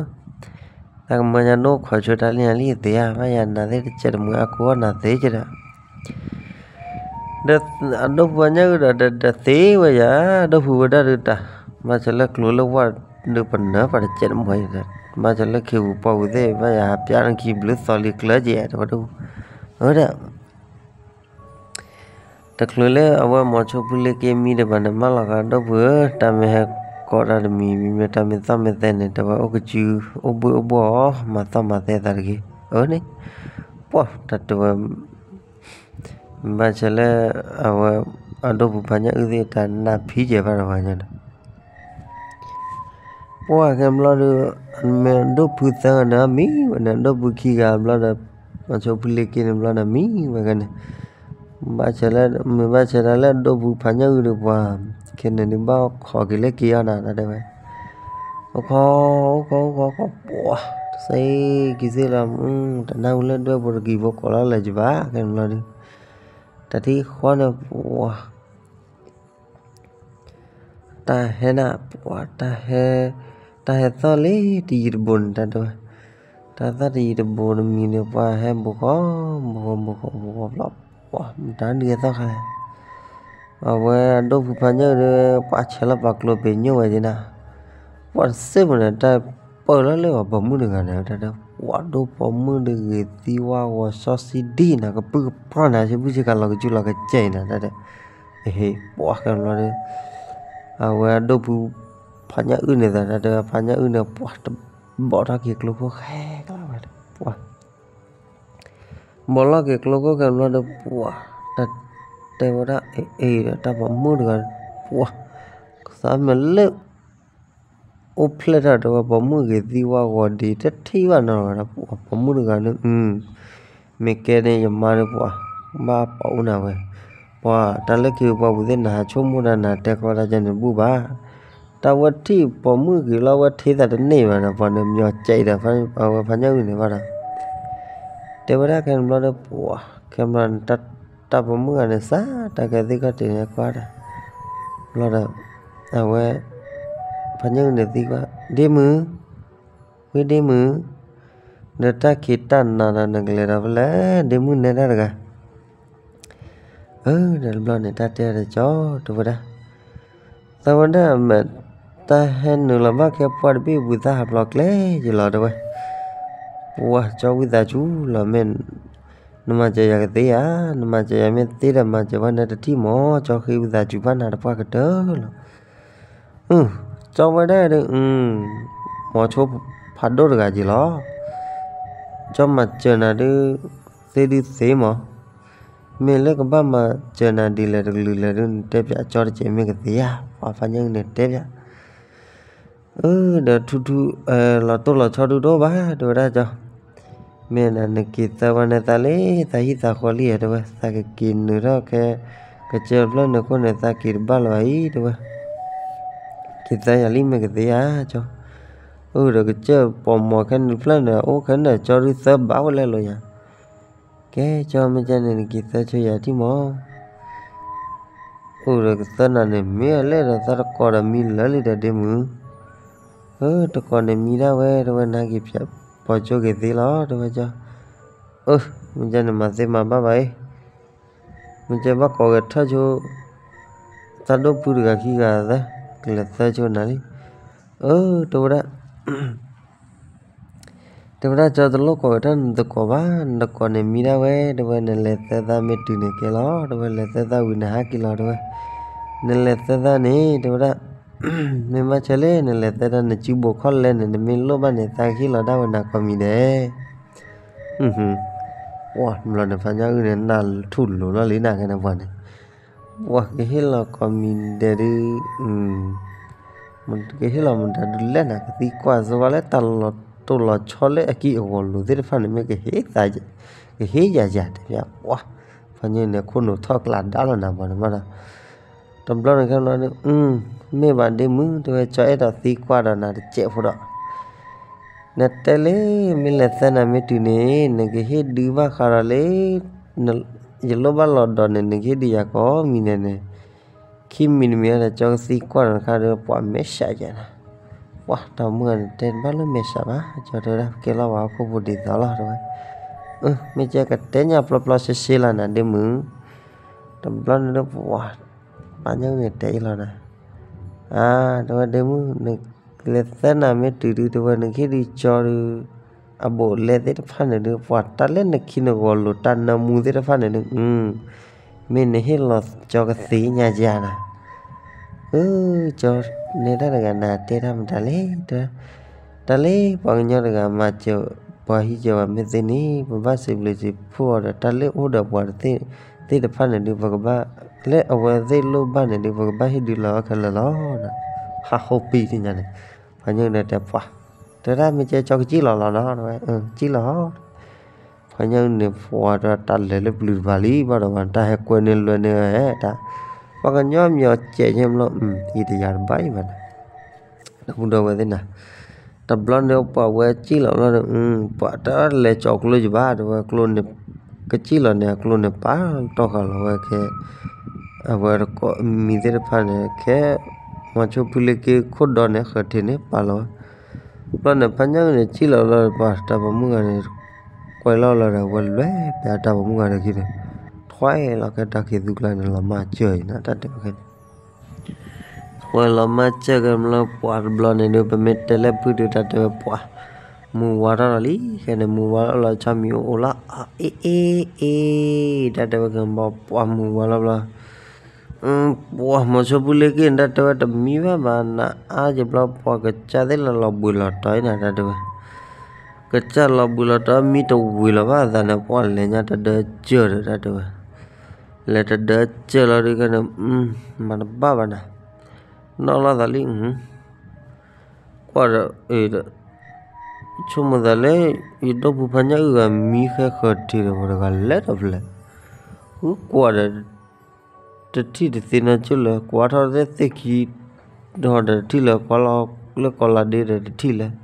သးကမၢညါဒိၣ်ခိးဆိတၢ်လံၢ်လံၢ်သ့ဧါ ဘၣ်ယၤနၤသ့ၣ်တကဲးတမှဲၤအါကိးနၤသ့ကဲးဒီး ဒီးအဒိၣ်ဖုဝဲညၣ်အုၣ်ဒီး တသ့ဝဲယၤ ဒိၣ်ဖုဝဲဒၣ်ဒုးတၢ်, ဘၣ်ဆၢလၢကျိၤလၢဝၢ်ဒုးပနၢၤပှၤတကဲးတမှဲၤ, ဘၣ်ဆၢလၢခ့ပူၤပှၢ်ပူၤသ့ၣ် ဘၣ်ယၤဟးပျၢ်နခံဘျုးသီလံကျၢၤကဲး တဲဝဲဒိၣ်ဖု, အၢဒီး တချုးလၢအဝဲမီၤဆိဖုလ့က့မံဒံးဘၣ်န့ၣ် မၢလီၤဂာ်ဒိၣ်ဖုဧၢ, တၢ်မ့ၢ်ဟဲကိးတၢ်တမံၤ မ့မ့ၢ်တၢ်မ့ၢ်သီမ့ၢ်သဲန့ၣ် တဲဝဲအိၣ်ကစု အိၣ်ဘှ့ၣ်အိၣ်ဘှီၣ်အီၤ မၤသီမၤသဲသးတဂ့ၤ, အၢန့ၣ်, ပှၢ်တၢ်တဲဝဲ ဘၣ်ဆၢလၢ အဝဲ အဒိၣ်ဖုဖးညၣ်အုၣ်သ့ၣ်တၢ်နၢ်ဖံးကဲၤဘၣ်ဒီးပှၤညါဒီး ပှၢ်ခဲဘျီဒီး မ့ၢ်ဒိၣ်ဖုသၢဂၤန့ၣ် အမံဝဲန့ၣ် ဒိၣ်ဖုခံဂၤဘျီဒီး မီၤဆိဖုလ့က့န့ၣ်ဘျီဒီး မံဝဲခဲန့ၣ်, ဘၣ်ဆၢလၢ မ့ၢ်ဘၣ်ဆၢတၢ်လၢဒိၣ်ဖုဖးညၣ်အုၣ်ဒီးပှၤ ခဲန့ၣ်ဒုးဘၣ်ခိးက့ၤလၢက့ၤအီၤနၤ တၢ်တဲဝဲ, အိၣ်ခိး အိၣ်ခိး အိၣ်ခိး အိၣ်ခိး ပှၢ် တသ့က့ၤသ့လီၤ တနၢ်ဟူလၢဒွဲၣ်ဖိတကံၤဖိကိးလီၤလၢၤကဘၣ် ခဲန့ၣ်ဘျီဒီး တၢ်ထံၣ်ဃီန့ၣ် ပှၢ် တၢ်ဟဲနၤ ပှၢ် တၢ်ဟဲ တၢ်ဟဲသီၣ်လံတယံၤတဘူးန့ၣ် တၢ်တဲဝဲ, တၢ်သီၣ်တယံၤတဘူးတမံၤန့ၣ် ပှၢ်ဟဲဘူးဃီ ဘူးဃီ ဘူးဃီဘျီ ပှၢ် မတၤဒုးဟဲသီၣ်ခါလဲၣ်, အဝဲအဒိၣ်ဖုဖးညၣ်အုၣ်ဒီး ပှၢ်ဆဲးလီၤပာ်ကျိၤပ့ၤညိၣ်ဝဲက့ၤနၤ, ပှၢ်တစ့ၢ်ပူၤန့ၣ် တၢ်ပၢၢ်လီၤလၢပှၤပိာ်မုၣ်တဂၤန့ၣ် တၢ်တဲ ပှၢ်ဒိၣ်ပိာ်မုၣ်တဂ့ၤသံဝါဂီၤစီဆှံဒ်နၤ ကပုၢ်ကပှၢ်နၤ ဆ့ဘုၣ်ဆ့ကၤလီၤကစူၤလီၤကစဲးနၤ တၢ်တဲ ဟ့ၣ် ပှၢ်ခဲဘျီဒီး အဝဲအဒိၣ်ဖု ဖးညၣ်အုၣ်န့ၣ်သး တၢ်တဲဖးညၣ်အုၣ်န့ၣ် ပှၢ်တဘီၣ်ထီၣ်က့ၤကျိခိၣ်ဃဲကျါဝဲ ပှၢ် ဘီၣ်လီၢ်က့ၤကျိခိၣ်ခဲဘျီဒီး ပှၢ် တၢ်တဲဝဲဒၣ် အ့ၣ် အ့ၣ်ဒီးတၢ်ပိာ်မုၣ်တဂၤ ပှၢ် ကသးမ့ၢ်လၢ အိၣ်ဖျဲၣ်ထီၣ်တဲဝဲ ပိာ်မုၣ်ဂ့ၤသံဝါဂီၤဒံး တထံၣ်ဘၣ်နီၤဝဲဒၣ် ပှၢ်ပိာ်မုၣ်တဂၤန့ၣ် မ့ၢ်ကဲန့ၣ် ယမါဒီးပှၢ် ဘၣ်ပာ်အိၣ်နၤဝဲ, ပှၢ် တၢ်လၢခံပှၢ်ပူၤသ့ၣ် နဟးဆိကမိၣ်တၢ် နဟးတဲကီတၢ်ကဲန့ၣ်တဘူၣ်ဘၣ်, တၢ်ဝဲထံၣ်ပိာ်မုၣ်ဂ့ၤလီၤ ဝဲထံၣ်သးတန့ၢ်ဘၣ်ဒီး ပှၢ်န့ၣ် မညီကဲအံၤဒီး အဝဲဖးညၣ်အုၣ်န့ၣ်ဘၣ်ဒီး တဲဝဲဒၣ်ခဲန့ၣ်ဘျီဒီး ပှၢ် ခဲဘျီန့ၣ် တၢ်ပိာ်မုၣ်ဂၤန့ၣ် စးတၢ်ကဲသံကွၢ်တ့ၢ်န့ၣ်ကွၢ်ဒီး ဘျီဒီး အဝဲ ဖးညၣ်အုၣ်န့ၣ်သံကွၢ် ဒ့မုၣ်, ဝံဒ့မုၣ်, ဒီးတၢ်ခံးတၢ်နၤဒီးနကလဲၤဒီးဖဲလဲၣ် ဒ့မုၣ်နဲဒၣ်တဂၤ အၢ ဒီးတဘျီန့ၣ် တၢ်တဲတကၠီ တဲဝဲဒၣ်, သးဝဲဒၣ်မ့ၢ် တၢ်ဟဲနုာ်လီၤဘၣ်ခဲပှၢ်တဘ့ၣ်ပူၤ သးဟးဖျိးကျဲယလီၤ တဲဝဲ, ပှၤကၠီဝံသးစူၤလီၤ မ့ၢ်နမၤစၢၤယၤကသ့ဧါ, နမၤစၢၤယၤမ့ၢ်သ့ဒီး မၤစၢၤဘၣ်နတထံၣ်မၢ်, ကၠီဃ့ဝံသးစူၤဘၣ်နၤတပှၢ်ကတၢၢ်လီၤ. အၢ ကၠီဝဲဒၣ်ဒီး မိၤဆိဖးဒိၣ်တဂၤက့ၤလီၤ. ကၠီမၤစၢၤနၤဒုး သ့ဒုးသ့မၢ်, မ့ၢ်လၢကဘၣ်မၤစၢၤနၤဒ်လဲၣ်တကလုာ်လဲၣ်ဒုး နတဲပၠးကၠီတကဲးမ့ၢ်ကသ့ဧါ, ပှၤဖးညၣ်အုၣ်န့ၣ်တဲပၠး အၢ ဒီးထူထူ လီၤတိၢ်လီၤဆီဒုးတအိၣ်ဘၣ် တဲဝဲဒၣ်ကၠီ, မ့ၢ်နက့ၤသၢဝဲန့ၣ် သးလၢသးဟံၣ်သးဃီလံဧါ တဲဝဲ, သးကက့ၤနုာ်ထီၣ်ခဲ ကစၢၢ်ဖျၢၣ်န့ၣ်အဃိန့ၣ် သးက့ၤတဘၣ်လၢၤဘၣ်အံၤ တဲဝဲ, က့ၤသၢယၤလံမ့ၢ်ကသ့ဧါ ကၠီ, အၢ ဒီးကစၢၢ်ပိာ်မီၤခဲန့ၣ်တဖျၢၣ်န့ၣ် အိၣ်ခဲန့ၣ် ကၠီဒုးသၢဘၣ်ဝဲလဲၣ်လီၤယၤ ကဲ ကၠီမ့ၢ်ကဲန့ၣ် နက့ၤသၢဆိယၤထံၣ်မၢ်, အိၣ်ဒီးကသၢနၤန့ၣ် မ့ၢ်အလဲၣ်ဒီး သးတကိးဒီးမံလၢာ်လံဒီးဒ့မုၣ်, အၢ တကိးန့ၣ်မံဒၣ်ဝဲ တဲဝဲ နက့ၤပၠးပိာ်ကၠိက့ၤသ့လီၤ တဲဝဲကၠီ, အၢ မ့ၢ်ကဲန့ၣ် မၤသ့မၤဘၣ်ဘၣ်အံၤ, မ့ၢ်ကဲဘၣ်ကိးကထၢၣ်ဆိ သးဒိၣ်ဖုတဂၤခံဂၤသၢ ကလဲၤသၢဆိနၤလံ, အၢ တဲဝဲဒၣ် တဲဝဲဒၣ် ကၠီတလိၣ်ကိးကထၢၣ်နတကိးဘၣ်, နတကိးန့ၣ်မံဒၣ်ဝဲ တဲဝဲ နလဲၤသၢသၣ်မ့ၢ်တုၤန့ၣ်ကဲလီၤ တဲဝဲ, လဲၤသၢသၣ်ဝံၤန့ၣ်ဟးက့ၤလီၤ တဲဝဲ, နလဲၤသၢသၣ်န့ၣ် တဲဝဲဒၣ် မ့ၢ်မၤစၢၤလၢ နလဲၤသၢသၣ် နစုဘိးခီၣ်လဲၣ်န့ၣ် နမ့ၢ်လိၣ်ဘၣ်န့ၣ် သးကဟ့ၣ်လီၤဒၣ်ဝဲနၤကိးမံၤဒဲး ပှၤတဘျီန့ၣ် ဖးညၣ်အုၣ်န့ၣ် နၢ်ထူၣ်လိၤလီၤလံနၤ ခဲန့ၣ်ပှၤန့ၣ် ပှၤကဟ့ၣ်လီၤကိးမံၤဒဲးဒုး ကဟ့ၣ်လီၤမတၤဒုးလဲၣ်နၤ ကသံကွၢ်စ့ၢ်ကီးလၢတၢ်လီၤတိၢ်လီၤဆီလၢအက့ၢ်အဂီၤလိၤသ့ၣ်တဖၣ်န့ၣ် မ့ၢ်ကဟ့ၣ်ယၤယၤတဲပၠး ပှၤ ဖးညၣ်အုၣ်န့ၣ် ခိၣ်နူာ်ထီၣ်ကျးဒါလီၤနၤ ပှၤန့ၣ်မးဒီး တဘျီန့ၣ်ခဲဘျီဒုး မ့ၢ်ဘၣ်ဒ့မုၣ် တဲဝဲ ကၠီအဲၣ်ဒိးသံကွၢ်ဒီးနၤတစဲးဖိဒီး နတဲလၢ မ့ၢ်လဲၤသၢနၤမ့ၢ်တုၤန့ၣ် နကဟ့ၣ်ဒုးဘၣ်ဃးဒီးလၢ ယလိၣ်ဘၣ်လီၤဒီးန့ၣ် နကဟ့ၣ်ဒုးယၤကိးမံၤဒဲးန့ၣ် ခံမံၤတမံၤဒီး ကၠီကသံကွၢ်ဒီးတခါဒီး ပှၤမဲာ်ဆှးယဲနၤ ပှၤတၢ်မုၢ်ဂၤန့ၣ် တဲတဘၣ်လၢမဲာ်ဆှးဘၣ် ကၠီတဲဝဲဒၣ် ကဲလီၤပှၤဟီၣ်ခိၣ်ဖိဒ်သိးလီၤ တဲဝဲ မ့ၢ်ကဲကတဲညါပျီပျီရှဲရှဲလီၤနၤဒ့မုၣ် တဘျီန့ၣ်ဒီးပှၤ ဖးညၣ်အုၣ်န့ၣ်တဲအံၤလီၤနၤ အါ တဲဝဲဒ့မုၣ် နလဲၤသၢနၤမ့ၢ်တုၤဒုး တဲဝဲ နကဟ့ၣ်ဒုးကၠီဒုး အဘူးအလဲသ့ၣ်တဖၣ်န့ၣ်ဒုး ပှၤတၢ်လၢနခံနဂီၤလိၤတၢ်နၢမူသ့ၣ်တဖၣ်န့ၣ်ဒုး မ့ၢ်နဟ့ၣ်လီၤကၠီကသ့ညါယၤနၤ အၢ ကၠီ နဲဒၣ်တဂၤနၤတဲတၢ်မတၤလဲၣ် တဲ တၢ်လၢပှၤကညီတဂၤမၤစၢၤ ပှၤဟံးစၢၤပှၤမ့ၢ်သ့န့ၣ် ပဘၣ်စံးဘျုးစံးဖှိၣ်အီၤဒီး တၢ်လၢအိၣ်ဒီးပှၤသ့ၣ်တဖၣ်န့ၣ်ဒုး ပကဘၣ် လၢအဝဲသ့ၣ်လိၣ်ဘၣ်န့ၣ်ဒုး ပကဘၣ်ဟ့ၣ်ဒုးလီၤခဲလၢာ်လီၤ ဟးဟိပံတညါန့ၣ် ပှၤကညီန့ၣ်တဲပှၤ တဲဒၣ်မ့ၢ်ကဲကၠီကစံၣ်လီၤလီၤနီၤ တဲဝဲ ကစံၣ်လီၤ ပှၤကညီန့ၣ် ပှၤဒီးတၢ်လဲၤလၢပျုၤတပၤလံ ဘၣ်ဒီးပှၤတၢ်ဟဲကွဲန့ၢ်လွဲန့ၢ်ဝဲတၢ် ပှၤကညီမံၤအီၤစဲးညါဘျီ အံၤတယၤတဘၣ်အံၤဘၣ်န့ၣ် ဒီပုၢ်ဒီဝဲၢ်သ့ၣ်နၤ တဘျီန့ၣ်ပှၤဝဲကစံၣ်လီၤဘျီဒီး ပှၤတၢ်လဲၤကၠီၤကျိယဘၣ် တဲဝဲ ကျိန့ၣ် ကစံၣ်လီၤန့ၣ် အကျိန့ၣ်ပာ်တီၢ်ဃာ်လီၤဝဲခဲ အဝဲတကိးမံၤသ့ၣ်တဖၣ်န့ၣ် ခဲ မီၤဆိဖုလ့က့ခိၣ်ဒီန့ၣ် ဃၢၤထံးန့ၣ် ပာ်လီၤဝဲ ဘျီန့ၣ် ဖးညၣ်အုၣ်န့ၣ် ကစံၣ်လီၤဘျီ ပှၤတၢ်ပိာ်မုၣ်ဂၤန့ၣ် ကွဲးလီၤလီၤဒီး ဝဲလဲၤပၠးတၢ်ပိာ်မုၣ်ဂၤဒီးခံန့ၣ် ထွဲလီၤကဲတၢ်ခံးသူကျါန့ၣ် လီၤမၢ်စၢၤအံၤနၤ တၢ်တဲဝဲခဲန့ၣ် ဝဲလီၤမၢ်စၢၤကဲဘျီ ပှၤတဘျီန့ၣ်ဒုး ပမ့ၢ်တဲလၢဖုဒုး တၢ်တဲဝဲပှၤ မုၢ်ဝါထီၣ်လီၤလံ ခဲန့ၣ် မုၢ်ဝါထီၣ်လီၤ ဆီမံၤအိၣ်လီၤ အ့ အ့ အ့ တၢ်တဲဝဲခဲဘျီ ပှၤမုၢ်ဝါလီၤဘျီ ပှၤမီၤဆိဖုလ့က့န့ၣ် တၢ်တဲဝဲတမံဘၣ်ဘၣ် နအါယဘျီ ပှၤကစၢ်သ့ၣ်လၢလီၤဘှံးလီၤတီၤအံၤနၤ တၢ်တဲဝဲ ကစၢ်လီၤဘှံးလီၤတီၤ မံတဝံၤလီၤဘၣ်အသးန့ၣ် ပှၤလဲၤညါတဒၢစၢၤဒီး တၢ်တဲဝဲ လဲၤတဒၢစၢၤလီၤဒုးခဲန့ၣ် မၤတဘၣ်ဘၣ်နၤ နီၢ်လီၤသးလံ ကွၢ်ဒီး အ့ဒီး ဆိကမိၣ်သးလၢ ယဒီပုၢ်ဖးညၣ်အုၣ်ဂၤမံဃဲဃၢၤထံးဒီး ပှၤတဂၤလဲၤဒီးဖဲလဲၣ် ဃုကွၢ်ဒီး တထံၣ်တသ့နီကၠိလၢၤ ကွၢ်ထီၣ်သ့ၣ်သ့ၣ်ခံ ဒီးတထံၣ်လၢၤ ကွၢ်လီၤလၢကီးလးဒ့ဒီးတထံၣ်လၢၤ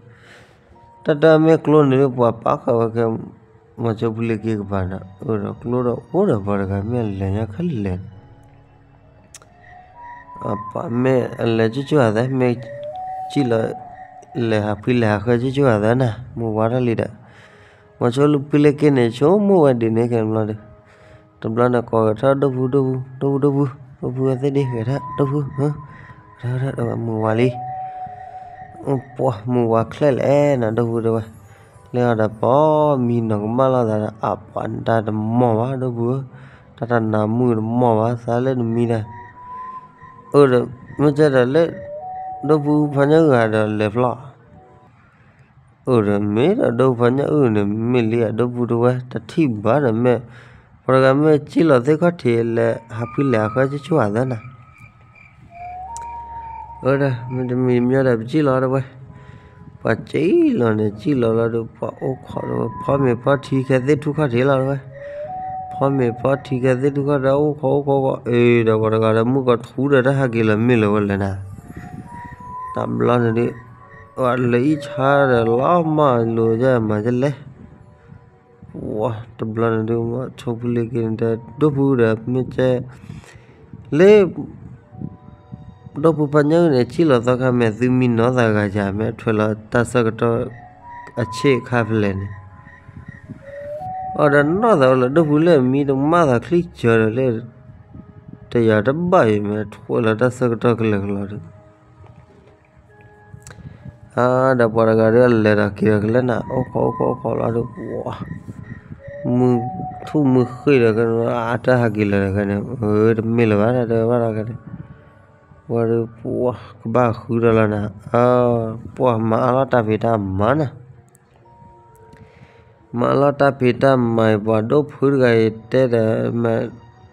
တၢ်တၢ်မ့ၢ်ကျိန့ၣ်ဒုး ပှၤပာ်ဃာ်ဝဲခဲ မီၤဆိဖုလ့က့ကပၤဒီး အၢဒီးကျိဒီးအိၣ်ဒီးပှၤတဂၤမ့ၢ်အလဲၤညါခဲလဲၣ် ပှၤမ့ၢ်အလဲၤကၠိကၠိဟးသၢ မ့ၢ်ကံၣ်လီၤ လဲၤဟးဖှံလဲၤဟးဃၢကၠိကၠိဟးသၢနၤ မုၢ်ဝါထီၣ်လံဒီး မီၤဆိဖုလ့က့န့ၣ် ဆိကမိၣ်ဝဲဒ်န့ၣ်ခဲဘျီဒီး တဘျီန့ၣ် ကိးဂဲၤထီၣ်ဒိၣ်ဖု ဒိၣ်ဖု ဒိၣ်ဖု ဒိၣ်ဖု ဒိၣ်ဖုဝဲသ့ၣ်ဒ့ ဂဲၤထီၣ် ဒိၣ်ဖု ဂဲၤထီၣ် မုၢ်ဝါလံ ပှၤမုၢ်ဝါချဲလဲၣ်နၤ ဒိၣ်ဖုတဲဝဲ လဲၤအီၤဒီးပိာ်မံနီၤကမၣ်လိာ်သးဒီး အပှၤတၢ်တမီၢ်ဘၣ် ဒိၣ်ဖုဧၢ, တၢ်တနါမုၣ်တမီၢ်ဘၣ် သးလၢနမံဒီး, အၢဒီး မ့ၢ်ကဲဒီးလၢ ဒိၣ်ဖုဖါညၣ်အုၣ်ဂၤဒီးလဲၤဖျီ အၢဒီးမ့ၢ်ဒီးဒိၣ်ဖုဖါညၣ်အုၣ်န့ၣ် မ့ၢ်လံအဒိၣ်ဖုတဝဲ တထံၣ်ဘၣ်ဒီးမ့ၢ်, ပှၤတဂၤမ့ၢ်စံၣ်လီၤသ့ၣ်ခီၣ်ထံးလဲၤဟးဖှံလဲၤဟးဃၢဆူၣ်ဆူၣ်အသးနၤ အၢဒီး မ့တမံၤမညီဒီးပစံၣ်လီၤတဝဲ, ပှၤစံၣ်လီၤန့ၣ်စံၣ်လီၤလီၤဒီး ပှၤအိၣ်ခိးဒီး ဖီမ့ၤဖီထံခဲသ့ၣ်ထူၣ်ခီၣ်ထံးလီၤတဝဲ, ဖီမ့ၤဖီထံခဲသ့ၣ်ထူၣ်ခီၣ်ထံး အိၣ်ခိးအိၣ်ခိးခိး အၢဒီးပှၤတဂၤဒီးမုၢ်ကီၤထူဒီးတၢ်ဟးက့ၤလီၤမ့ၢ်လၢၤဝဲလဲၣ်နၤ, တဘျီန့ၣ်ဒုး ပှၤလဲၤအံၣ်ဆါဒီးလီၤမၢ်လိာ်ယမၤယလဲၣ် ပှၤတဘျီန့ၣ်ဒုး မ့ၢ်ဆိဖုလ့ၤက့ၤန့ၣ်ဒီး ဒိၣ်ဖုဒီးမ့ၢ်ကဲ လၢ ဒိၣ်ဖုဖါညၣ်အုၣ်န့ၣ် စံၣ်လီၤသီခါမ့ၢ်သုမံနီၢ်သးဂၤယၤ မ့ၢ်ထွဲလီၤတၢ်ဆၢကတီၢ် အဆ့ၣ်အခါဖဲလဲၣ်န့ၣ်, အီၤဒီးနီၢ်သးဝဲလၢဒိၣ်ဖုလၢအမံတမၣ်သးချံစၢၤဒီးလၢ တယၤတဘၣ်အံၤ မ့ၢ်ထွဲလီၤတၢ်ဆၢကတီၢ်ကလဲာ်ကလီၤဒီး အါ ဒီးပှၤတဂၤဒီးလဲၤဒီးက့ၤဒီးကလဲၣ်နၤ အိၣ်ခိးအိၣ်ခိးအိၣ်ခိးလီၤဒီး ပှၤ မုၢ်ထူၣ်မုၢ်ဃ့ၢ်ဒီး အတၢ်ဟးက့ၤလီၤဒီးခဲန့ၣ် အၢ တမ့ၢ်လၢၤဘၣ် တဲဝဲဒၣ်ခဲန့ၣ်, ပှၤဒီး ပှၤကဘၣ်ဃုဒီးလီၤနၤ အၢ ပှၤမၤအါလီၤတၢ်ဖံးတၢ်မၤနၤ မၤအါလီၤတၢ်ဖံးတၢ်မၤအံၤ ပှၤဒိၣ်ဖုတဂၤအံၤတဲဒီး မ့ၢ်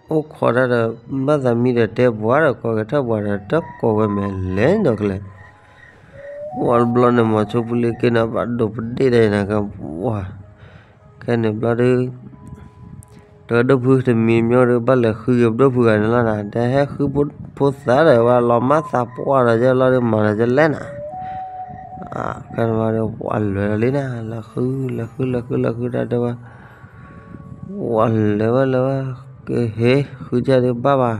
အိၣ်ခိးတၢ်ဒီး ဘၣ်သးမံဒီးတဲပှၤဒီး ကိးက့ၤထၢၣ်ပှၤဒီးတကိးဝဲမ့ၢ်လဲၤဒီးကလဲာ်, ပှၤတဘျီန့ၣ် မ့ၢ်ဆိဖုလ့ၤက့ၤန့ၣ် ဘၣ်ဒိးပဒ့ၣ်ဒီးနၤကဲ ပှၤ ခဲန့ၣ်ဘျီဒီး တဒိၣ်ဖုတမံၤမ့ၢ်ဒီး ဘၣ်လဲၤဃုက့ၤပဒိၣ်ဖုဂၤန့ၣ်လီၤနၤ တဲဟဲဃုဖိသၣ်ဒီး ဝဲလီၤမၢ်သးပှၢ်ဒီးယဲလီၤဒီးမၤဒီးယလဲၣ်နၤ, ခဲန့ၣ်ဘျီဒီး ပှၤလဲၤလီၤလံနၤ လဲၤဃု လဲၤဃု လဲၤဃု လဲၤဃုတၢ်တဲဝဲ, ပှၤလဲၤဝဲလဲၤဝဲ ကဟ့ၣ်ဃုကဒီးဘၣ်ဘၣ်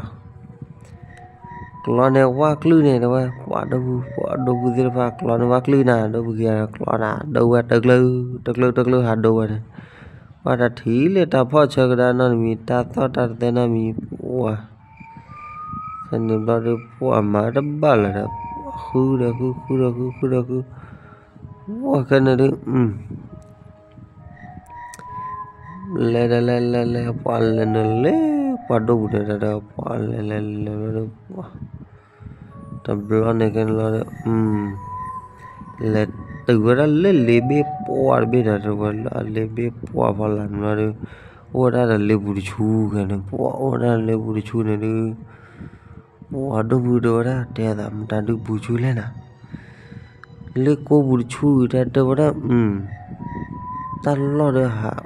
ကျီန့ၣ်ဝၣ်ကျုၢ်န့ၣ် တဲဝဲ ပှၤဒိၣ်ဖု ပှၤဒိၣ်ဖုသ့ၣ်တဖၣ် ကျီန့ၣ်ဝၣ်ကျုၢ်နၤ ဒိၣ်ဖုခံဂၤဒီးကျီနၤ ဒိဝဲတကျၢ တကျၢ တကျၢဟးဒိဝဲန့ၣ်, ပှၤတထံၣ်လၢတၢ်ဖီၣ်ဆၢကဒါနီတမံၤ တၢ်သီၣ်တၢ်တသဲနီတမံၤ ပှၤ ခဲန့ၣ်ဘျီဒီး ပှၤမၤတဘၣ်လၢၤဒီး ဃုဒီးဃု ဃုဒီးဃု ဃုဒီးဃု, ပှၤခဲန့ၣ်ဒုး လဲၤဒီးလဲၤလဲၤလဲၤ ပှၤလဲၤနုာ်လၢပှၤဒိၣ်ပူၤန့ၣ်ဒီး ပှၤလဲၤလဲၤလဲၤလီၤဒီး ပှၤ တဘျီန့ၣ်ကဲန့ၣ်လီၤဒီး လဲၤတုၤဝဲဒၣ်လၢလ့ဘ့ၣ်ပှၢ်တဘ့ၣ်ဒီး တဝဲလၢအလ့ဘ့ၣ်ပှၢ်ဖီလာ်န့ၣ်လီၤဒီး အိၣ်ဝဲဒၣ်ဒီးလ့ပူၤတဆူခဲန့ၣ် ပှၤအိၣ်ဝဲဒၣ်လၢလ့ပူၤတဆူန့ၣ်ဒုး ပှၤဒိၣ်ဖုတဲဝဲဒၣ် တဲအသးမတၤဒုးပူၤဆူလဲၣ်နၤ လ့ကိပူၤတဆူအံၤ တၢ်တဲဝဲဒၣ် တၢ်လီၢ်ဒီးဟးလီၢ်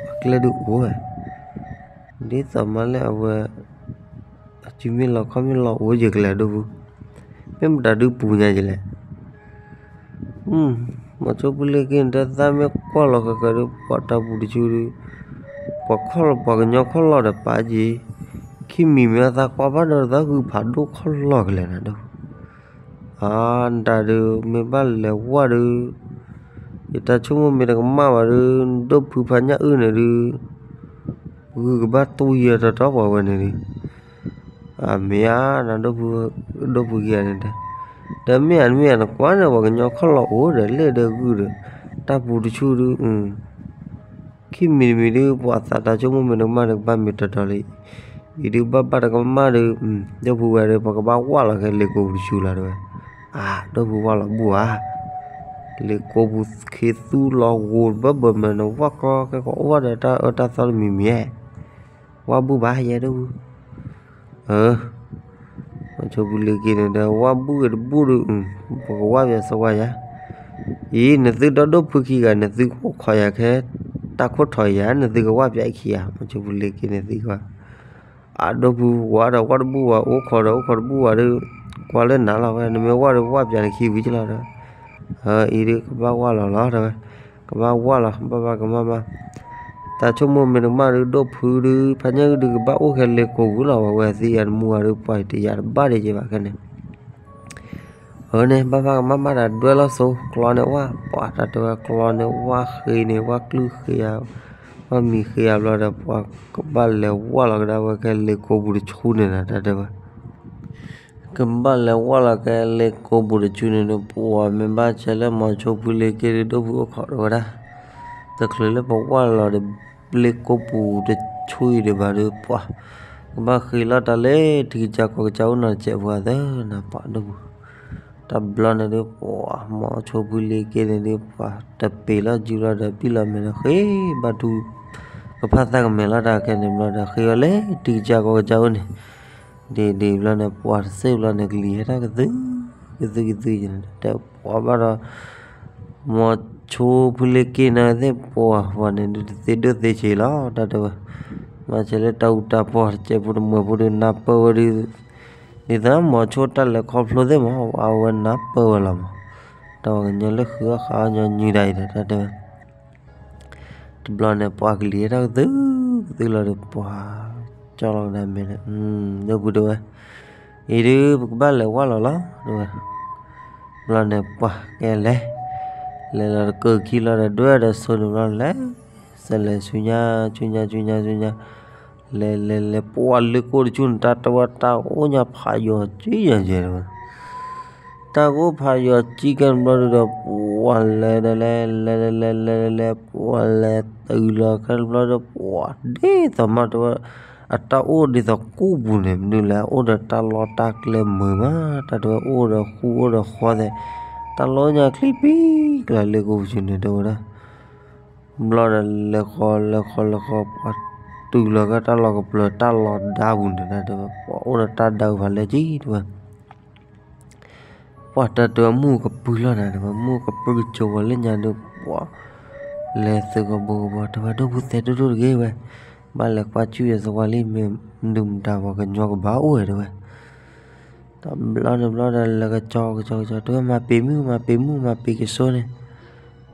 အကျဲဒုးအိၣ်ဝဲ, ဒ်သိးမးလၢအဝဲ အစုမ့ၢ်လီၤခီၣ်မ့ၢ်လီၤအိၣ်ယကလဲၤဒိၣ်ဖု, မ့ၢ်မတၤဒုးပူၤညါယလဲၣ် မ့ၢ်ဆိဖုလ့ၤက့ၤန့ၣ် တၢ်သၣ်မ့ၢ်ကွၢ်လီၤဃၢၤဃၢၤဒီး ပှၤတၢ်ပူၤတဆူဒီး ပှၤကညီခီၣ်လီၢ်ဒီးပာ်က့ၤ, ခံမံၤမ့ၢ်အသးကွၢ်ဘၣ်ဒီးသးဂုာ်ဖးဒိၣ်ခီၣ်လီၢ်ကလဲာ်နၤဒိၣ်ဖု အါ နတၢ်ဒုး မ့ၢ်ဘၣ်လဲၤဝၢ်ဒီး ယတၢ်ဆိကမိၣ်မ့ၢ်တကမၣ်ဘၣ်ဒီး ဒိၣ်ဖုဖါညၣ်အုၣ်န့ၣ်ဒုး ဂုာ်ကဘၣ်တူၢ်ယဲၢ်တီတီပှၤဝဲန့ၣ်ဒုး အမ့ၢ်ဧါ နဒိၣ်ဖု ဒိၣ်ဖုခံဂၤန့ၣ်တဲ, ဒီးမ့ၢ်ဧါ မ့ၢ်ဧါ နကွၢ်န့ၣ် ပှၤကညီခီၣ်လီၢ်အိၣ်ဒီး လဲၣ်ဒီးဂုာ်ဒီး တၢ်ပူၤတဆူဒုး ခံမံၤတမံၤဒုး ပှၤသးတၢ်ဆိကမိၣ်မ့ၢ်တကမၣ်ဒီး ကဘၣ်မ့ၢ်တီတီလံ. အံၤဒုးဘၣ်ဘၣ်တကမၣ်ဒီး ဒိၣ်ဖုဝဲဒီး ပှၤကဘၣ်ဝၢ်လီၤက့ၤလ့ကိပူၤတဆူလီၤတဲဝဲ. အၢ ဒိၣ်ဖုဝၢ်လီၤဘူၣ်ဧါ. လ့ကိပူၤခ့သူလီၤဂိၤတဘၢဘၢမ့ၢ် နဝၢ်ကီကဲကီအိၣ်ဘၣ်ဒီးတၢ်အၢတၢ်သီတမံၤမံၤဧါ. ဝၢ်ဘူၣ်ဘၣ်ယဲဒိၣ်ဖု အၢ မ့ၢ်ဆိဖုလ့ၤက့ၤန့ၣ်ဒီး ဝၢ်ဘူၣ်ဂ့ၤတဘူၣ်ဒီး ပကဝၢ်ပၠးသဝၢ်ယၤ. အံၤ နသုဒီဒိၣ်ဖုခံဂၤ နသုကအိၣ်ခိးယၤခဲ တၢ်ခိၣ်ထီၣ်ယၤ နသုကဝၢ်ပၠးအခံဂၤ မ့ၢ်ဆိဖုလ့ၤက့ၤန့ၣ်သံကွၢ်. အဒိၣ်ဖုဝၢ်ဒီးဝၢ်တဘူၣ်ဝဲ အိၣ်ခိးဒီးအိၣ်ခိးတဘူၣ်ဝဲဒီး ကွၢ်လၢနၤလီၤဝဲ နမ့ၢ်ဝၢ်ဒီးဝၢ်ပၠးနခံဝံၤကလီၤဒီး အံၤဒုးကဘၣ်ဝၢ်လီၤလီၤတဲဝဲ. ကဘၣ်ဝၢ်လီၤ ဘၣ်ဘၣ်ကမၣ်မး. တၢ်ဆိကမိၣ်မ့ၢ်တကမၣ်ဒီး ဒိၣ်ဖုဒီး ဖါညၣ်အုၣ်ဒုးကဘၣ်အိၣ်ခဲလ့ကိပူၤလီၤ. ဝဲဝဲသံယၤတမူဝဲဒီး ပှၤတယာ်တဘၣ်ဒံးက့ၤဘၣ်ခဲန့ၣ်. အၢန့ၣ် ဘၣ်ဘၣ်ကမၣ်မးဒီး ဒွဲၣ်လီၤစိ ကျီန့ၣ်ဝၢ် ပှၤတၢ်တဲဝဲ ကျီန့ၣ်ဝၢ်ဃ့န့ၣ် ဝၢ်ကျုၢ်ဃ့ဧါ ဝၢ်မံၤဃ့ဧါဘျီဒီး ပှၤကဘၣ်လဲၤဝၢ်လီၤကဒါဝဲခဲလ့ကိပူၤတဆူန့ၣ်နၤ တၢ်တဲဝဲ. ကဘၣ်လဲၤဝၢ်လီၤကဲလ့ကိပူၤတဆူန့ၣ်ဒီး ပှၤမ့ၢ်ဘၣ်ဆဲးလၢမီၤဆိဖုလ့က့ဒီး ဒိၣ်ဖုအိၣ်ခိးတဝဲဒၣ်, တချုးလၢပဝၢ်လီၤဒီးလ့ကိပူၤတဆူအံၤဒံးဘၣ်ဒီး ပှၤကဘၣ်ဃ့လီၤတၢ်လၢထံကစၢ်ကီၢ်ကစၢ်အိၣ်နီၤတစဲးဖိသၢနၤ ပှၤဒိၣ်ဖု တဘျီန့ၣ်ဒီး ပှၤမီၤဆိဖုလ့က့န့ၣ်ဒီး ပှၤတပ့ၤလီၤစုလီၤဒီး ပံၣ်လီၤမဲာ်ဒီး ဃ့ဘါထုကဖၣ်သၣ်ကမဲာ်လီၤတၢ်ခဲန့ၣ်ဘျီဒီး ဃ့အီၤလၢထံကစၢ်ကီၢ်ကစၢ်အိၣ်န့ၣ်, ဒ်ဒ်ဘျီန့ၣ် ပှၤတစ့ဘျီန့ၣ် ကလံၤဟဲထီၣ်ကသု, ကသုကသုန့ၣ် တဲပှၤဘၣ်ဒီး မီၤဆိဖုလ့က့န့ၣ်သ့ၣ် ပှၤန့ၣ်ဒုး တသ့ဒိၣ်သ့ဆံးလီၤ တၢ်တဲဝဲ, မၤဆဲးလၢတၢ်အူတၢ်ပီၢ်တစဲးဖိတမှဲၤဖိဒီး နၢ်ပၢၢ်ဝဲဒီး ဒ်သိးမီၤဆိတၢ်လဲၤခီဖျိသ့ၣ်မး အဝဲနၢ်ပၢၢ်ဝဲလီၤမး, တၢ်ဝဲကညီလၢဃုအီၣ်ဃးအီၣ်ညီနုၢ်ဒၣ်အံၤဒီး တၢ်တဲဝဲ တဘျီန့ၣ် ပှၤကလံၤဟဲထီၣ်ကသုကသုလီၤဒီး ပှၤကၠီလီၤကဒါမဲာ်န့ၣ်, ဒိၣ်ဖုတဲဝဲ, အံၤဒုး ပကဘၣ်လဲၤဝၢ်လီၤလီၤ တဲဝဲ, ဘျီန့ၣ် ပှၤကလဲၤ, လဲၤလီၤတကၢၢ်ခံလီၤဒီး ဒွဲၣ်ဒီးစိန့ၣ်ဘျီလဲၤ, စဲးလဲၤဆူညါဆူညါဆူညါဆူညါ, လဲၤလဲၤလဲၤ ပှၤလ့ကိတဆူန့ၣ် တၢ်တဲဝဲတၢ်အိၣ်ညါဖးယိာ်ကံယဲၢ်ကဲတဲဝဲ တၢ်ကအိၣ်ဖးယိာ်ကံကဲဘျီဒုးဒီး ပှၤလဲၤဒီးလဲၤ လဲၤလဲၤလဲၤလဲၤလဲၤ ပှၤလဲၤတုၤလီၤခဲဘျီဒီး ပှၤဒ်သိးမးတဲဝဲ အတၢ်အိၣ်ဒ်သိးကူၣ်ပူၤန့ၣ် မနုၤလဲၣ် အိၣ်ဒီးတၢ်လီၢ်တၢ်ကျဲမုာ်မး တၢ်တဲဝဲအိၣ်ဒီးဃူအိၣ်ဒီးဃီသဲး တၢ်လီၢ်ညါချံပံကျါလ့ကိပူၤဆူန့ၣ်တဲဝဲဒၣ် ဘျီဒီးလဲၤဃီလဲၤဃီလဲၤဃီ ပှၤတုၤလီၤကဲတၢ်လီၢ်ကပျၢၤတၢ်လီၢ်ဒါပူၤန့ၣ် တၢ်တဲဝဲ ပှၤအိၣ်ဒီးတၢ်ဒါအုးဖးလဲကံတဲဝဲ ပှၤတၢ်တဲဝဲမုၢ်ကပုၢ်လီၤနၤတဲဝဲ မုၢ်ကပၢၢ်ကစိၤဝဲလၢညါဒီး ပှၤလဲၤသုးကဘိကဘီ တဲဝဲဒိၣ်ဖုသဲဒိၣ်ဒိၣ်တဂ့ၤဝဲ ဘၣ်လဲၤကွၢ်စူၣ်ယသဝီလံ မ့ၢ်မနုၤမတၤပှၤကညီကဘၣ်အိၣ်ဝဲတဲဝဲ တဘျီန့ၣ်ဘျီဒီးလဲၤကစီၤကစီၤကစီၤ တဲဝဲမၤပ့ၤမုၣ် မၤပ့ၤမုၣ် မၤပ့ၤကစိန့ၣ်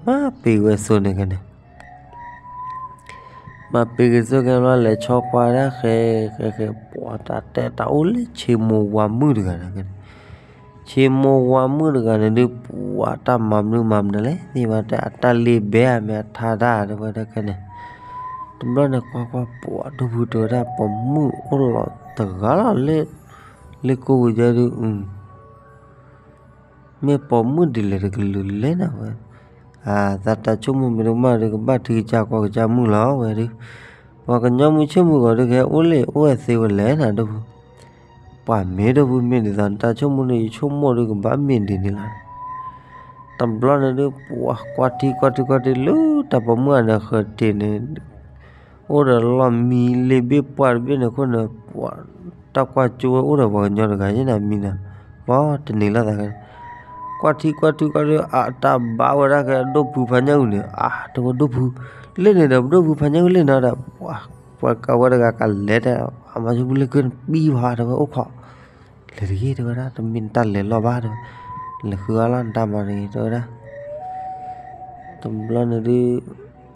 မၤပ့ၤဝဲစိန့ၣ်ကဲန့ၣ် မၤပ့ၤကစိကဲဘျီလဲၤဆီကွၢ်ဒၣ်ဃဲ ဃဲဃဲ ပှၤတၢ်တဲတၢ်အိၣ်လၢဆ့မိၢ်ဝါမုၣ်တဂၤန့ၣ်ကဲန့ၣ် ဆ့မိၢ်ဝါမုၣ်တဂၤန့ၣ်ဒုး ပှၤတၢ်မၤမနုၤမၤမနုၤလဲၣ် သ့ၣ်ဘၣ်တဲအတၢ်လ့ၤဘဲဧါ မ့ၢ်အထါတၢ်တဲဝဲဒၣ်ခဲန့ၣ် တဘျီန့ၣ်ကွၢ်ကွၢ် ပှၤဒိၣ်ဖုတဲဝဲဒၣ် ပိာ်မုၣ်အိၣ်လီၤတဂၤလီၤလၢ လ့ကိပူၤယဲဒုး မ့ၢ်ပိာ်မုၣ်ဒ်လဲၣ်တကလုာ်လဲၣ်နၤဝဲ, အသးတၢ်ဆိကမိၣ်မ့ၢ်တမ့ၢ်ဒီး ကဘၣ်ထံကစၢ်ကီၢ်ကစၢ်မုၣ်လီၤဝဲဒုး, ပှၤကညီမုၢ်ဆ့ၣ်မုၢ်ဂီၤဒုး ကဟဲအိၣ်လၢအိၣ်ဝဲသ့ဝဲလဲၣ်နၤဒိၣ်ဖု, ပှၤမ့ၢ်ဒိၣ်ဖုမ့ၢ်ဒ်သိး နတၢ်ဆိကမိၣ်ဒုး ယဆိကမိၣ်ဒုးကဘၣ်မ့ၢ်ဒ်န့ၣ်လီၤ. တဘျီန့ၣ်ဒုး ပှၤကွၢ်ထံကွၢ်ထံကွၢ်ထံလၢတၢ်ပိာ်မုၣ်အန့ၣ်ဃၢၤတ့ၢ်န့ၣ် အိၣ်ဒီးလီၢ်မံလ့ဘ့ၣ်ပှၢ်တဘ့ၣ်န့ၣ်အဃိန့ၣ် ပှၤတၢ်ကွၢ်ကၠိဝဲအိၣ်ဒီးပှၤကညီတဂၤယဲနၤမံနၤ, ပှၤတန့ၢ်လိာ်သးခဲ, ကွၢ်ထံကွၢ်ထံကွၢ်ထံ အတၢ်ဘါဝဲဒၣ်ခဲ ဒိၣ်ဖုဖါညၣ်အုၣ်န့ၣ် အါ တဲဝဲဒိၣ်ဖု, လ့ၣ်န့ၣ်ဒီးပဒိၣ်ဖုဖါညၣ်အုၣ်လ့ၣ်နီၤဒီး ပှၤကဝဲတဂၤကလဲၤတဲ အမၤဆိဖုလ့က့န့ၣ် ပံၢ်ဘၣ်တဲဝဲအိၣ်ခိး လဲၤတဂ့ၤတဲဝဲဒၣ် တမ့ၢ်နတၢ်လဲၤလီၢ်ဘၣ်တဲဝဲ, လဲၤဃုအါလီၢ်နတၢ်မၤတဂ့ၤတဲဝဲဒၣ်. တဘျီန့ၣ်ဒုး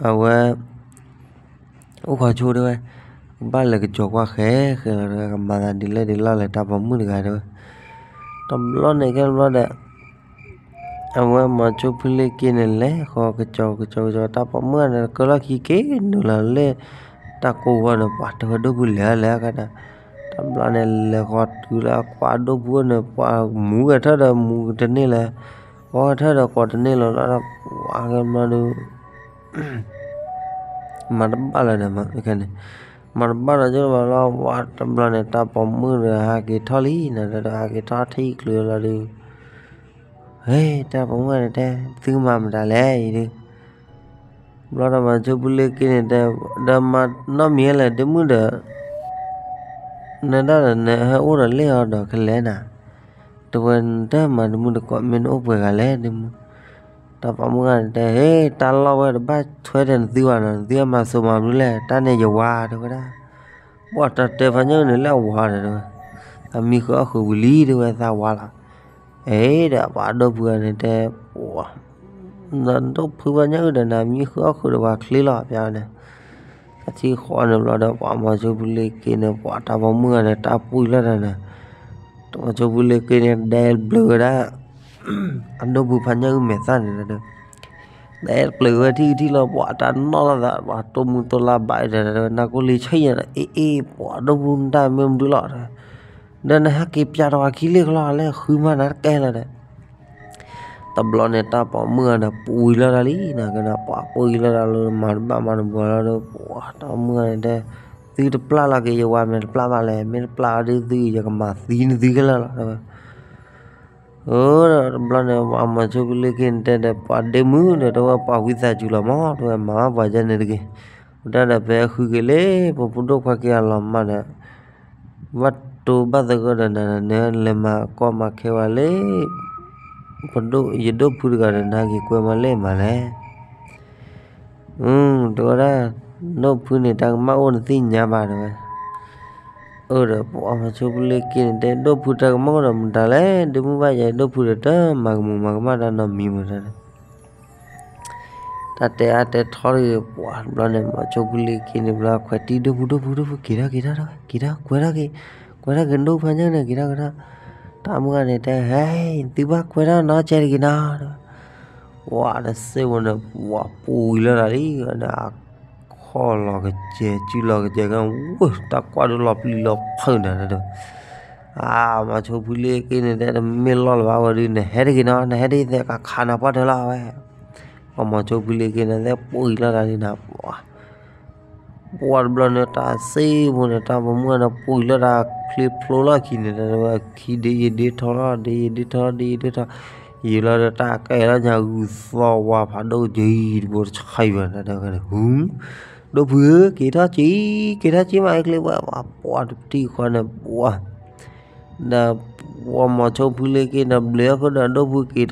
အဝဲ အိၣ်ခိးဆိတဲဝဲ, ကဘၣ်လဲၤကစီၤကွၢ်ဃဲ ဃဲလီၤတဲဝဲ ကမၤသးဒ်လဲၣ်ဒ်လဲၣ်လၢတၢ်ပိာ်မုၣ်တဂၤတဲဝဲ. တဘျီန့ၣ်ခဲတဘျီဒီး အဝဲမၤဆိဖုလ့က့န့ၣ် လဲၤဃီကစီၤကစီၤကစီၤ တၢ်ပိာ်မုၣ်န့ၣ် ကၢလီၢ်ခံက့ၤနုာ်လီၤလၢ တၢ်ကိးဂီၤန့ၣ် ပှၤတဲဝဲဒိၣ်ဖုလဲၤလဲၤကဒီး, တဘျီန့ၣ် လဲၤဃီတုၤလၢအကွၢ်ဒိၣ်ဖုန့ၣ် ပှၤမူဂဲၤထၢၣ်ဒီးမူတန့ၢ်လၢၤ, ဃီဂဲၤထၢၣ်ဒီးဃီတန့ၢ်လၢၤလီၤဒီး ပှၤခဲဘျီဒုး မၤတဘၣ်လၢၤဒီး ခဲန့ၣ် မၤတဘၣ်ဒီးကၠိဘၣ်လီၤ ပှၤတဘျီန့ၣ် တၢ်ပိာ်မုၣ်ဒီးဟးက့ၤထီၣ်လံ နဒီးဟးက့ၤထီၣ်ထံၣ်ချုးလီၤဒုး, ဟဲ တၢ်ပိာ်မုၣ်န့ၣ်တဲ သုမၤမတၤလဲၣ်အံၤဒုး, ဘျီဒီးမၤဆိဖုလ့က့န့ၣ်တဲ ဒီးမၤနီတမံၤလဲၣ် ဒ့မုၣ်ဒီး နဒၣ်ဒီးနဟဲအိၣ်ဒီးလ့ၣ်အီၤဒီးကလဲၤနၤ, တဲဝဲနတမၤတမုၢ်တကိး မ့ၢ်နအိၣ်ပှဲၤဂၤလဲၣ်ဒ့မုၣ်, တၢ်ပိာ်မုၣ်ဂၤန့ၣ်တဲ ဟဲ တၢ်လီၢ်ဝဲတဘၣ်ထွဲဒီးနသုဘၣ်နီၤ နသုမၤစိၤမၤဘျုးလဲၣ် တၢ်န့ၣ်ယဝၤတဲဝဲဒၣ်, ပှၤတၢ်တဲဖါညၣ်အုၣ်န့ၣ်လၢအဝၤဒီးတဲဝဲ, အမံဃုအီၣ်ဃုာ်ဝံၤလံတဲဝဲသးဝၤလီၤ, အ့ဒီးပှၤဒိၣ်ဖုဂၤန့ၣ်တဲ ပှၤ ဒိၣ်ဖုဖါညၣ်အုၣ်ဒီးနၤမံဃုအီၣ်ဃုာ်ဒီးပှၤချ့လီၤ ပျါဝဲန့ၣ်, အထံဃီန့ၣ်ဘျီဒီး ပှၤမၤဆိဖုလ့က့န့ၣ် ပှၤတၢ်ပိာ်မုၣ်ဂၤန့ၣ် တၢ်ပှံၢ်လီၤတၢ်န့ၣ်, တၢ်မၤဆိဖုလ့က့န့ၣ် ဒဲဘျုးဝဲဒၣ် အဒိၣ်ဖုဖါညၣ်အုၣ်မဲာ်သၣ်န့ၣ်ဒီး ဒဲပျုးဝဲထံၣ်ကထံၣ်လီၤ ပှၤတၢ်နီၣ်လီၤသး ပှၤတိၢ်မူတိၢ်လၢဘၣ်ဒီး နၢ်ကိၢ်လံဆဲးယဲဒီး အ့ၣ်အ့ၣ် ပှၤဒိၣ်ဖုတၢ်မ့ၢ်မဒုလီၤဒီး ဒီးနဟဲက့ၤပျးထီၣ်အခံလ့ၣ်ကလီလၢဃုမၤနၤတကဲလၢၤဒီး တဘျီန့ၣ် တၢ်ပိာ်မုၣ်ဂၤန့ၣ် ပှံၤလီၤတၢ်လံ နကနၣ် ပှၤပှံၤလီၤတၢ်လၢ မၤတဘၣ်မၤတဘၣ်လီၤဒီး ပှၤတၢ်ပိာ်မုၣ်ဂၤန့ၣ်တဲ သုတပျၢ်လီၤက့ၤယဝၤ မ့ၢ်တပျၢ်ဘၣ်လဲၣ်, မ့ၢ်တပျၢ်အီၤဒုးသု ယကမၤသံနသုခဲလၢာ်လီၤ တဲဝဲ. အၢ တဘျီန့ၣ် ပှၤမိၤဆိဖုလ့ၢ်က့န့ၣ်တဲဒီး ပှၤဒ့မုၣ်ဒီး တဲဝဲ ပှၤဝံသးစူၤလီၤမး တဲဝဲ မၤဘၣ်ပှၤယဲန့ၣ်တဂ့ၤ, ဝဲဒၣ်ဒီး ဖဲဃုက့ၤလၢ ပဖိဒိၣ်ခွါက့ၤအလီၤမၢ်ဒီး ဘၣ်တိၢ်ဘၣ်သဂၢၢ်ဒီးနၤဒီး နလဲၤမၤကီမၤခဲဝဲလၢ ပဒိၣ် ယဒိၣ်ဖုတဂၤဒီး နဟဲက့ၤကွဲမၤလၢမၤလဲၣ်. အၢ တဲဝဲဒၣ် ဒိၣ်ဖုန့ၣ် တၢ်ကမၣ်အိၣ်နသ့ၣ်ညါဘၣ် တဲဝဲ. အၢ ဒီးပှၤမိၤဆိဖုလ့ၢ်က့န့ၣ်တဲ ဒိၣ်ဖုတၢ်ကမၣ်အိၣ်ဒီးမတၤလဲၣ်, ဒ့မုၣ်ဘၣ်ယဲ ဒိၣ်ဖုဒီးတမၤကမူၤမၤကမၣ်တၢ်နီတမံၤမး တဲဝဲ. တၢ်တဲအါတဲထီဒီး ပှၤတဘျီန့ၣ် မိၤဆိဖုလ့ၢ်က့န့ၣ် ဘျီခွဲးတံၢ်ဒိၣ်ဖု ဒိၣ်ဖု ဒိၣ်ဖု က့ၤထီၣ် က့ၤထီၣ် က့ၤထီၣ် ကွဲးထီၣ်က့ၤ ကွဲးထီၣ်က့ၤ ဒိၣ်ဖုညါန့ၣ် က့ၤထီၣ် က့ၤထီၣ်. တၢ်မုၢ်ဂၤန့ၣ်တဲ ဟဲ သုဘၣ်ကွဲးထီၣ်နီတစဲးတဂ့ၤနီၤ တဲဝဲ. ပှၤတစ့ၢ်ဖိန့ၣ် ပှၤပှံၤလီၤတၢ်လံ အခီၣ်လီၤကစဲၤ စုလီၤကစဲၤ ကဝဲ တၢ်ကွၢ်ဒုးလီၤပျံၤလီၤဖုးနၤဒီး အါ မိၤဆိဖုလ့ၢ်က့န့ၣ်တဲ တမ့ၢ်လီၢ်လၢၤဘၣ်ဝဲဒုး နဟဲတဂ့ၤနီၤ နဟဲတဂ့ၤသဲးကခးနၤပှၢ်တၢၢ်လီၤဝဲ. ပှၤမိၤဆိဖုလ့ၢ်က့န့ၣ်တဲ ပှံၤလီၤတၢ်လံနၤ ပှၤ ပှၤတဘျီန့ၣ် တၢ်စ့ၢ်ဖိန့ၣ် တၢ်ပိာ်မုၣ်ဂၤန့ၣ် ပှံၤလီၤတၢ်ချံဖျိလီၢ်ခံန့ၣ် တဲဝဲ ခံဒ့ယဒ့ထီလီၤ ဒ့ယဒ့ထီ ဒ့ယဒ့ထီ ယံာ်လီၤဒီး တၢ်ကဲလီၤညါဂုၤသီဝါဖးဒိၣ်က့ၤတဘိတခါအံၤဘၣ် တဲဝဲ ဟူ ဒိၣ်ဖုဧၢ က့ၤထီၣ်က့ၤ က့ၤထီၣ်က့ၤမး အကျ့ဝဲ ပှၤတပတံၢ်ဃီန့ၣ် ပှၤ ဒီးပှၤမိၤဆိဖုလ့ၢ်က့န့ၣ် ဘျုးအဃိဒီး ဒိၣ်ဖုက့ၤ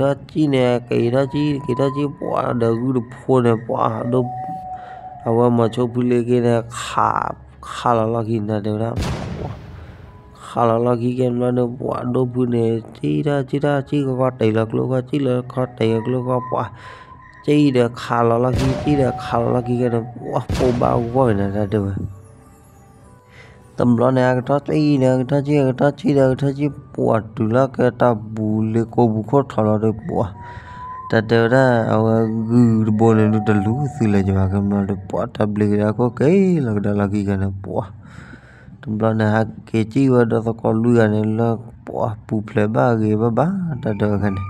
ထီၣ်က့ၤန့ၣ် က့ၤထီၣ်က့ၤ က့ၤထီၣ်က့ၤ ပှၤဒီးဂုၢ်တဖိန့ၣ် ပှၤဒိၣ် အဝဲမိၤဆိဖုလ့ၢ်က့န့ၣ် ခး ခးလီၤလီၢ်ခံန့ၣ် တဲဝဲဒၣ် ခးလီၤလီၢ်ခံကဲဘျီဒီး ပှၤဒိၣ်ဖုန့ၣ် ကံထီၣ်ကံထီၣ် ကံကီကီ တ့ၢ်လီၤကျိခီ ကံလီၤခီ တ့ၢ်လီၤကျိခီ ပှၤ ကံဒီးခးလီၤလီၢ်ခံ ကံဒီးခးလီၤလီၢ်ခံကဲဒီး ပှၤပိာ်ဘၣ်ဂီၢ်န့ၣ် တဲဝဲ တဘျီန့ၣ် အကထီၣ်ကံဒီး အကထီၣ်ကံ အကထီၣ်ကံဒီး အကထီၣ်ကံ ပှၤတုၤလီၤကဲတၢ်ဘူးလ့ကိဘူးခိၣ်ထီၣ်လီၤဒီး ပှၤ တၢ်တဲဝဲဒၣ် အဝဲဂုၢ်တဘိန့ၣ်ဒုး တလူၤသုလၢၤကဘၣ်ကဲဘျီဒီး ပှၤတၢ်ဘျုးကဒါခိၣ်က့ၤလီၤကဒါလီၢ်ခံကဲန့ၣ် ပှၤ တဘျီန့ၣ် ဟဲက့ၤကံဝဲဒီးသကိးလွံၢ်ဂၤန့ၣ်လၢ ပှၤပူၤဖျဲးဘၣ်ဂ့ၤဘၣ်ဘၣ် တၢ်တဲဝဲန့ၣ်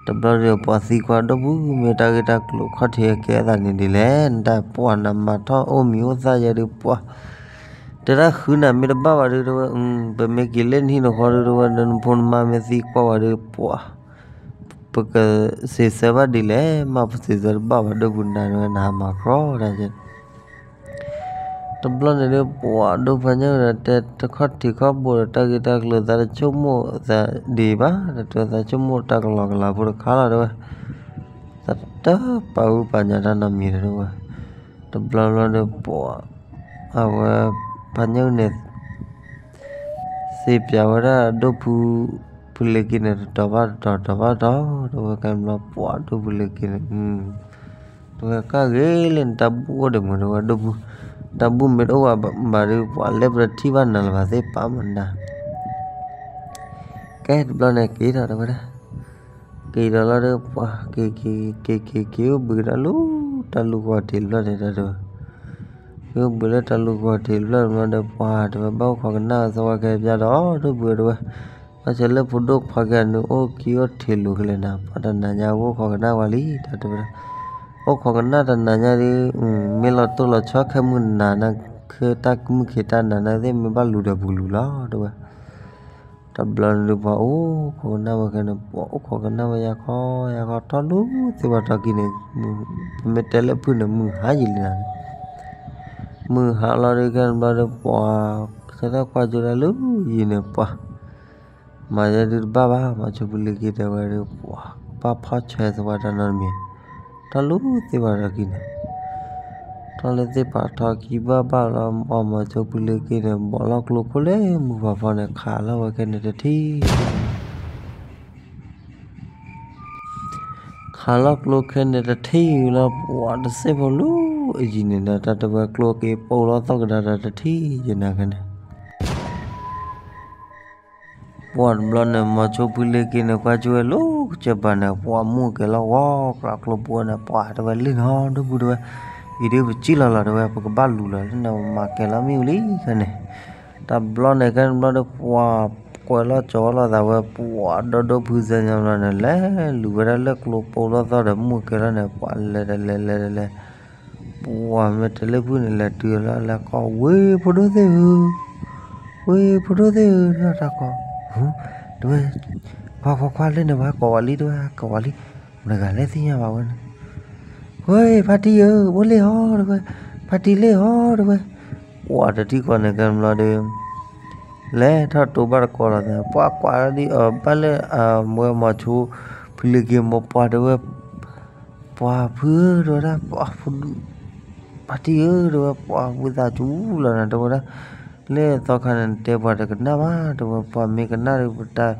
တဘျီဒီး ပှၤသံကွၢ်ဒိၣ်ဖု မ့ၢ်တၢ်ဂ့ၢ်တၢ်ကျိၤခီၣ်ထံးကဲအသးန့ၣ်ဒ်လဲၣ် နတၢ်ပှၤနမၤထီၣ်အိၣ်မံၤအိၣ်သၣ်ယဲဒုး ပှၤ တဲဒၣ်ဃုနၤမ့ၢ်တဘၣ်ဘၣ်ဒုး တဲဝဲ ပမ့ၢ်က့ၤလၢနဟံၣ်နဃီဒုး တဲဝဲ နဖိနမါမ့ၢ်သံကွၢ်ဝဲဒုး ပှၤ ပကစံးဆၢဘၣ်ဒ်လဲၣ် မ့ၢ်ပစံးဆၢတဘၣ်ဘၣ် ဒိၣ်ဖုနၤ တဲဝဲ နဟးမၤကြီတၢ် တဘျီန့ၣ်ဒုး ပှၤဒိၣ်ဖုညါဒီး တဲတခီၣ်ထံးခီၣ်ဘိဒီးတၢ်ဂ့ၢ်တၢ်ကျိၤ သးတဆိကမိၣ်သးဒံးဘၣ် တဲဝဲ သးဆိကမိၣ်တၢ်ကလီကလီဖိတခါလီၤ တဲဝဲ သးတပာ်အူပာ်ညါတၢ်နီတမံၤ တဲဝဲ တဘျီဘျီဒီး ပှၤ အဝဲ ဖါညၣ်န့ၣ် သ့ၣ်ပျးဝဲဒၣ်ဒိၣ်ဖု ဖုလ့က့န့ၣ် တတီၤဘၣ်တတီၤ တတီၤဘၣ်တတီၤ တဲဝဲကဲဘျီ ပှၤဒိၣ်ဖုလ့က့န့ၣ် တဲဝဲကါဂ့ၤလၢနတၢ်ဘူၣ်အိၣ်ဒံးမး တဲဝဲဒိၣ်ဖု တၢ်ဘူၣ်မ့ၢ်တအိၣ်ဘၣ်ဒီး ပှၤလၢပတထံၣ်ဘၣ်နၤလၢၤဘၣ်သ့ၣ်ပာ်မနၤ ကဲတဘျီန့ၣ်က့ၤဒီးတဲဝဲဒၣ် က့ၤဒီးလီၤဒီး ပှၤက့ၤက့ၤက့ၤက့ၤက့ၤအိၣ်ဘှံးကဒီးလၢ တၢ်လူၢ်ဂီၤထံးတဘျီန့ၣ်ဒီး က့ၤအိၣ်ဘှံးလၢတၢ်လူၢ်ဂီၤထံးတဘျီန့ၣ်ဒီး ပှၤတဲဝဲဘၣ်အိၣ်ခိးကနၣ်သဝဲကဲပျါဒီး ဒိၣ်ဘှံးတဲဝဲ ဘၣ်ဆၣ်လၢဖိဒိၣ်ခွါက့ၤန့ၣ် အိၣ်က့ၤအိၣ်ထံးလိာ်ကလဲာ်နၤ ပှၤတနၤညါအိၣ်ခိးကနၣ်ဝဲလံ တၢ်တဲဝဲဒၣ် အိၣ်ခိးကနၣ်တနၤညါဒီး မ့ၢ်လီၤတိၢ်လီၤဆီခဲမုၢ်နၤနၤ ခဲတၢ်မုၢ်ခံးတၢ်နၤနၤသ့ၣ် မ့ၢ်ဘၣ်လူၤဒီးပကလူၤလီၤ တဲဝဲ တဘျီန့ၣ်ဒုး ပှၤအိၣ်ခိးကနၣ်ဝဲခဲန့ၣ် ပှၤအိၣ်ခိးကနၣ်ဝဲယါခီယါခီ ထီၣ်လူၤသ့ၣ်ပှၤထီၣ်ခံန့ၣ် ပမ့ၢ်တဲလၢဖုၣ်န့ၣ် မုၢ်ဟါယံာ်လံနၤန့ၣ် မုၢ်ဟါလီၤဒုး ခဲန့ၣ်ဘျီဒီး ပှၤဆၢထၢၣ်ကွၢ်ကၠိဒၣ်လၢယံာ်န့ၣ် ပှၤ မၤယဲဒုးတဘၣ်ဘၣ် မၤဆိဖုလ့က့တဲဝဲဒီး ပှၤ ကဘၣ်ဖီၣ်ဆၢသပှၢ်တၢ်နီတမံၤ ထီၣ်လူၤသ့ၣ်ပှၤထီၣ်ခံန့ၣ် ထီၣ်လၢသ့ၣ်ပှၤထီၣ်ခံဘၣ်ဘၣ်လီၤ ပှၤမၤဆိဖုလ့က့န့ၣ် ဘီးလီၢ်ကျိခိၣ်လၢမုၢ်ဖီဖီန့ၣ် ခးလီၤဝဲခဲန့ၣ်တထံၣ် ခးလီၤကျိခဲန့ၣ်တထံၣ်လီၤ ပှၤတစဲးဖိလၢအယံၤန့ၣ်ဒီး တၢ်တဲဝဲကျိက့ၤပိာ်လီၤသီၣ်ကဒါဒီးတထံၣ်ယနၤခဲန့ၣ် ပှၤတဘျီန့ၣ် မၤဆိဖုလ့က့န့ၣ် ကွၢ်ကၠိဝဲလၢကစၢၢ်ပၤန့ၣ် ပှၤမူကဲၤလီၤဝီကျီကျိပူၤန့ၣ် ပှၤတဲဝဲလံနီၤ ဒိၣ်ဖုတဲဝဲ အံၤဒုးပစံၣ်လီၤလီၤတဲဝဲ ပကဘၣ်လူၤလီၤလၢနမၤကဲၤလီၤမ့ၢ်ဝံၤလံခဲန့ၣ် တဘျီန့ၣ် ခဲန့ၣ်ဘျီဒီး ပှၤ ကွဲးလီၤကၠီၤလီၤသးဝဲ ပှၤဒီဒိၣ်ဖုစဲညါဘျီန့ၣ် လဲၤလူၤဝဲဒၣ်လၢကျိပိလီၤသီဒီး မုၢ်ကဲလီၤန့ၣ် ပှၤလဲၤတလဲၤလဲၤတလဲၤ ပှၤမ့ၢ်တလၢဖုန့ၣ် လဲၤတုၤလီၤလၢကီၢ် ဝ့ၢ်ဖိဒိၣ်သ့ၣ်ဧၢ, ဝ့ၢ်ဖိဒိၣ်သ့ၣ်ဧၢ တၢ်ကီ, တဲဝဲ, ခွါခွါခွါလၢန့ၣ် ပှၤကိးဝဲလံ တဲဝဲ ကိးဝဲလံ, မတဂၤလဲၣ်သ့ၣ်ညါဘၣ်ဝဲန့ၣ်, ဝ့ၢ်ဖါတံၢ်ဧၢ အိၣ်လ့ၣ်ဟီ တဲဝဲ, ဖါတံၢ်လ့ၣ်ဟီ တဲဝဲ, ပှၤတထံၣ်ကီးန့ၣ် ကဲဘျီဒီး လဲၤထီၣ်တိဘၣ်တကိးလီၤသး ပှၤကွၢ်ဒ်အဘၣ်လၢအဝဲမီၤဆိ ဖုလ့ၤက့ၤမိၢ်ပှၢ်တဲဝဲ, ပှၤဖုဧၢ တဲဝဲဒၣ် ပှၤဖုဒူၣ်, ဖါတံၢ်ဧၢ တဲဝဲ ပှၤဝံသးစူၤလီၤနၤ တဲဝဲဒၣ်, လၢသီခါန့ၣ် နတဲပှၤတကနၣ်ဘၣ် တဲဝဲ ပှၤမ့ၢ်ကနၣ်ဒီး ပတၢ်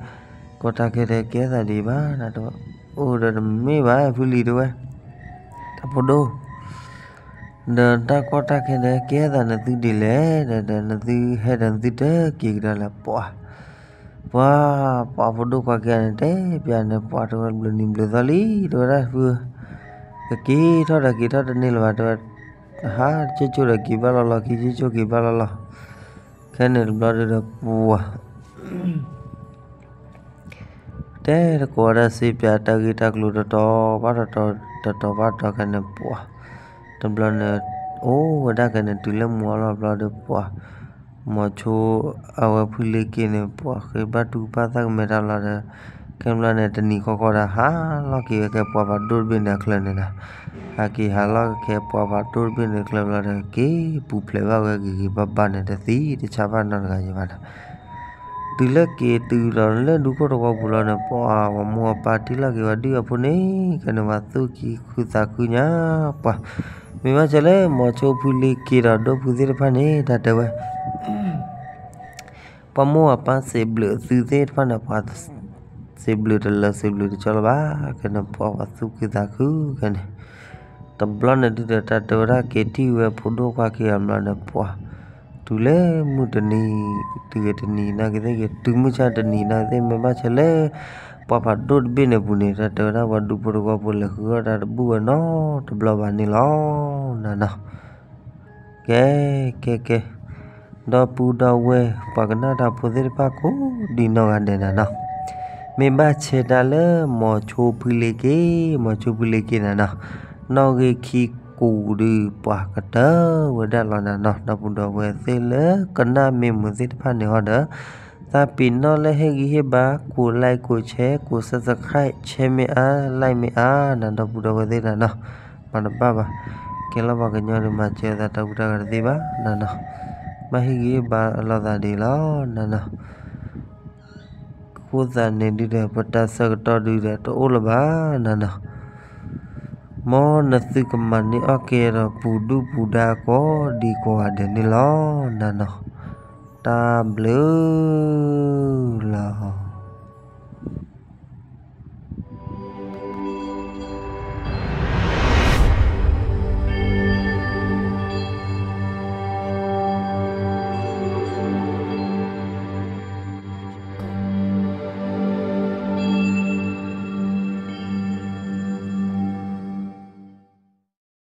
ကီတၢ်ခဲဒီးကဲသးဒံးဘၣ်နၤ တဲဝဲ, အိၣ်ဒီးတမ့ၢ်ဘၣ် ဖုလံၤ တဲဝဲ, တၢ်ဖိဒိၣ် ဒီးတၢ်ကီတၢ်ခဲဒီးကဲသးနသုဒ်လဲၣ် ဒီးနသုဟဲဒီးနသုတက့ၤကဒါလၢၤ ပှၤ, ပှၤ, ပှၤဖိဒိၣ်ခွါက့ၤန့ၣ် တဲပျးန့ၣ် ပှၤတဲဝဲ ဘျုးနံၤဘျုးသီလံ တဲဝဲဒၣ်ဖု, ကက့ၤထီၣ်ဒီးက့ၤထီၣ်တန့ၢ်လၢၤဘၣ် တဲဝဲ, ဟးကၠိကၠိဒီးက့ၤဘၣ်လီၤလီၤ က့ၤကၠိကၠိက့ၤဘၣ်လီၤလီၤ, ခဲန့ၣ်တဘျီဒီးပှၤ တဲတကိးဝဲဒၣ်စ့ပျးတၢ်ဂ့ၢ်တၢ်ကျိၤတတီၤဘၣ်တတီၤ တတီၤဘၣ်တတီၤ ခဲန့ၣ်ပှၤ, တဘျီန့ၣ် အိၣ်ဝဲဒၣ်ခဲန့ၣ် တုၤလၢမုၢ်အလီၢ်ဘျီဒီးပှၤ, မီၤဆိ အဝဲဖုလ့ၤက့ၤန့ၣ် ပှၤဃ့ဘၣ်တူၢ်ဘၣ်သးကမဲာ်တၢ်လီၤဒီး, ခဲဘျီန့ၣ် တနံၤဃီဃီဒီး ဟးလီၤက့ၤဝဲခဲပှၤဖးဒိၣ်တဘ့ၣ်န့ၣ်အချၢန့ၣ်ဒီး, ဟးက့ၤဟးလီၤက့ၤခဲပှၤဖးဒိၣ်တဘ့ၣ်န့ၣ်အချၢဘျီဒီး က့ၤပူၤဖျဲးဘၣ်ဝဲဂ့ၤဂ့ၤဘၣ်ဘၣ်န့ၣ် တသံတဆါဘၣ်နီတဂၤယံၤဘၣ်ဒီး တုၤလၢက့ၤတုၤလီၤလၢဒူခိၣ်တဝီပူၤလီၤန့ၣ် ပှၤဝဲမိၢ်အပၢ်တံၢ်လီၤက့ၤဝဲဒုၣ်အဖိန့ၣ် ကန့ၣ်ပှၤသူၣ်ကံၢ်ခုသးခုညါပှၤ, မ့ၢ်ဘၣ်ဆၣ်လၢမီၤဆိဖုလ့ၤက့ၤဒီးဒိၣ်ဖုသ့ၣ်တဖၣ်န့ၣ် တၢ်တဲဝဲ ပှၤမိၢ်အပၢ်စံးဘျုးအသုသ့ၣ်တဖၣ်န့ၣ် ပှၤစံးဘျုးတလၢစံးဘျုးတကၠီလၢၤဘၣ်, ကန့ၣ်ပှၤသူၣ်ခုသးခုခဲန့ၣ်, တဘျီန့ၣ်ဒုးဒီးတၢ်တဲဝဲဒၣ် က့ၤထံၣ်ဝဲဖိဒိၣ်ခွါခံဂၤဘျီန့ၣ် ပှၤတုၤလၢမုၢ်တနံၤ, တုၤဂ့ၤတနံၤနာ်က့သ့ၣ်ဂ့ၤ တုၤမုၢ်ဆါတနံၤနာ်က့သ့ၣ် မ့ၢ်ဘၣ်ဆၣ်လၢ ပှၤဖးဒိၣ်တဘ့ၣ်န့ၣ်ပူၤန့ၣ် တၢ်တဲဝဲဒၣ်ပှၤဒူဖိတဝီဖိလဲၤဃုအီၣ်တၢ်တဘူၣ်ဝဲနီတဘျီဘၣ်န့ၣ်လီၤ နၤနီၤ. ကဲ, ကဲ, ကဲ, ဒီပုၢ်ဒီဝဲၢ် ပှၤကနၣ်တၢ်ဖိသ့ၣ်တဖၣ်ကိးဒံးနီၢ်ဂၤဒဲးနၤနီၤ, မ့ၢ်ဘၣ်ဆဲးတၢ်လၢမီၤဆိဖုလ့ၤက့ၤ, မီၤဆိဖုလ့ၤက့ၤနၤနီၤ, နီၣ်ဂံၢ်ခံကူာ်ဒုး ပှၤကတၢၢ်ဝဲဒၣ်လီၤနၤနီၤ, ဒီပုၢ်ဒီဝဲၢ်သ့ၣ်လၢကနၣ်မ့ၢ်မုာ်သ့ၣ်တဖၣ်န့ၣ်ဟီဒီး သးပ့ၤနီၣ်လၢဟ့ၣ်ဂံၢ်ဟ့ၣ်ဘါ ကိး like ကိး share ကိး subscribe share မ့ၢ်အါ like မ့ၢ်အါ နၤဒီပုၢ်ဒီဝဲၢ်သ့ၣ်နၤနီၤ, မၤတဘၣ်ဘၣ်, ကဲလီၤပှၤကညီဒီးမၤစၢၤသးတၢ်ကူတၢ်ကၤတသ့ဘၣ်နၤနီၤ, ဘၣ်ဟ့ၣ်ဂံၢ်ဟ့ၣ်ဘါလီၤသးဒ်လီၤနၤနီၤ, အဃိသတးန့ၣ်ဒုးဒီး ပတၢ်ဆၢကတီၢ်ဒုးဒီးတအိၣ်လၢၤဘၣ်နၤနီၤ, မ်နသုကမၤန့ၢ်အီၣ်ကဲဒီးပူၤဒူၣ်ပူၤဒါကိးဒံးကိးဂၤဒဲးန့ၣ်လီၤနၤနီၤ, တၢ်ဘျုး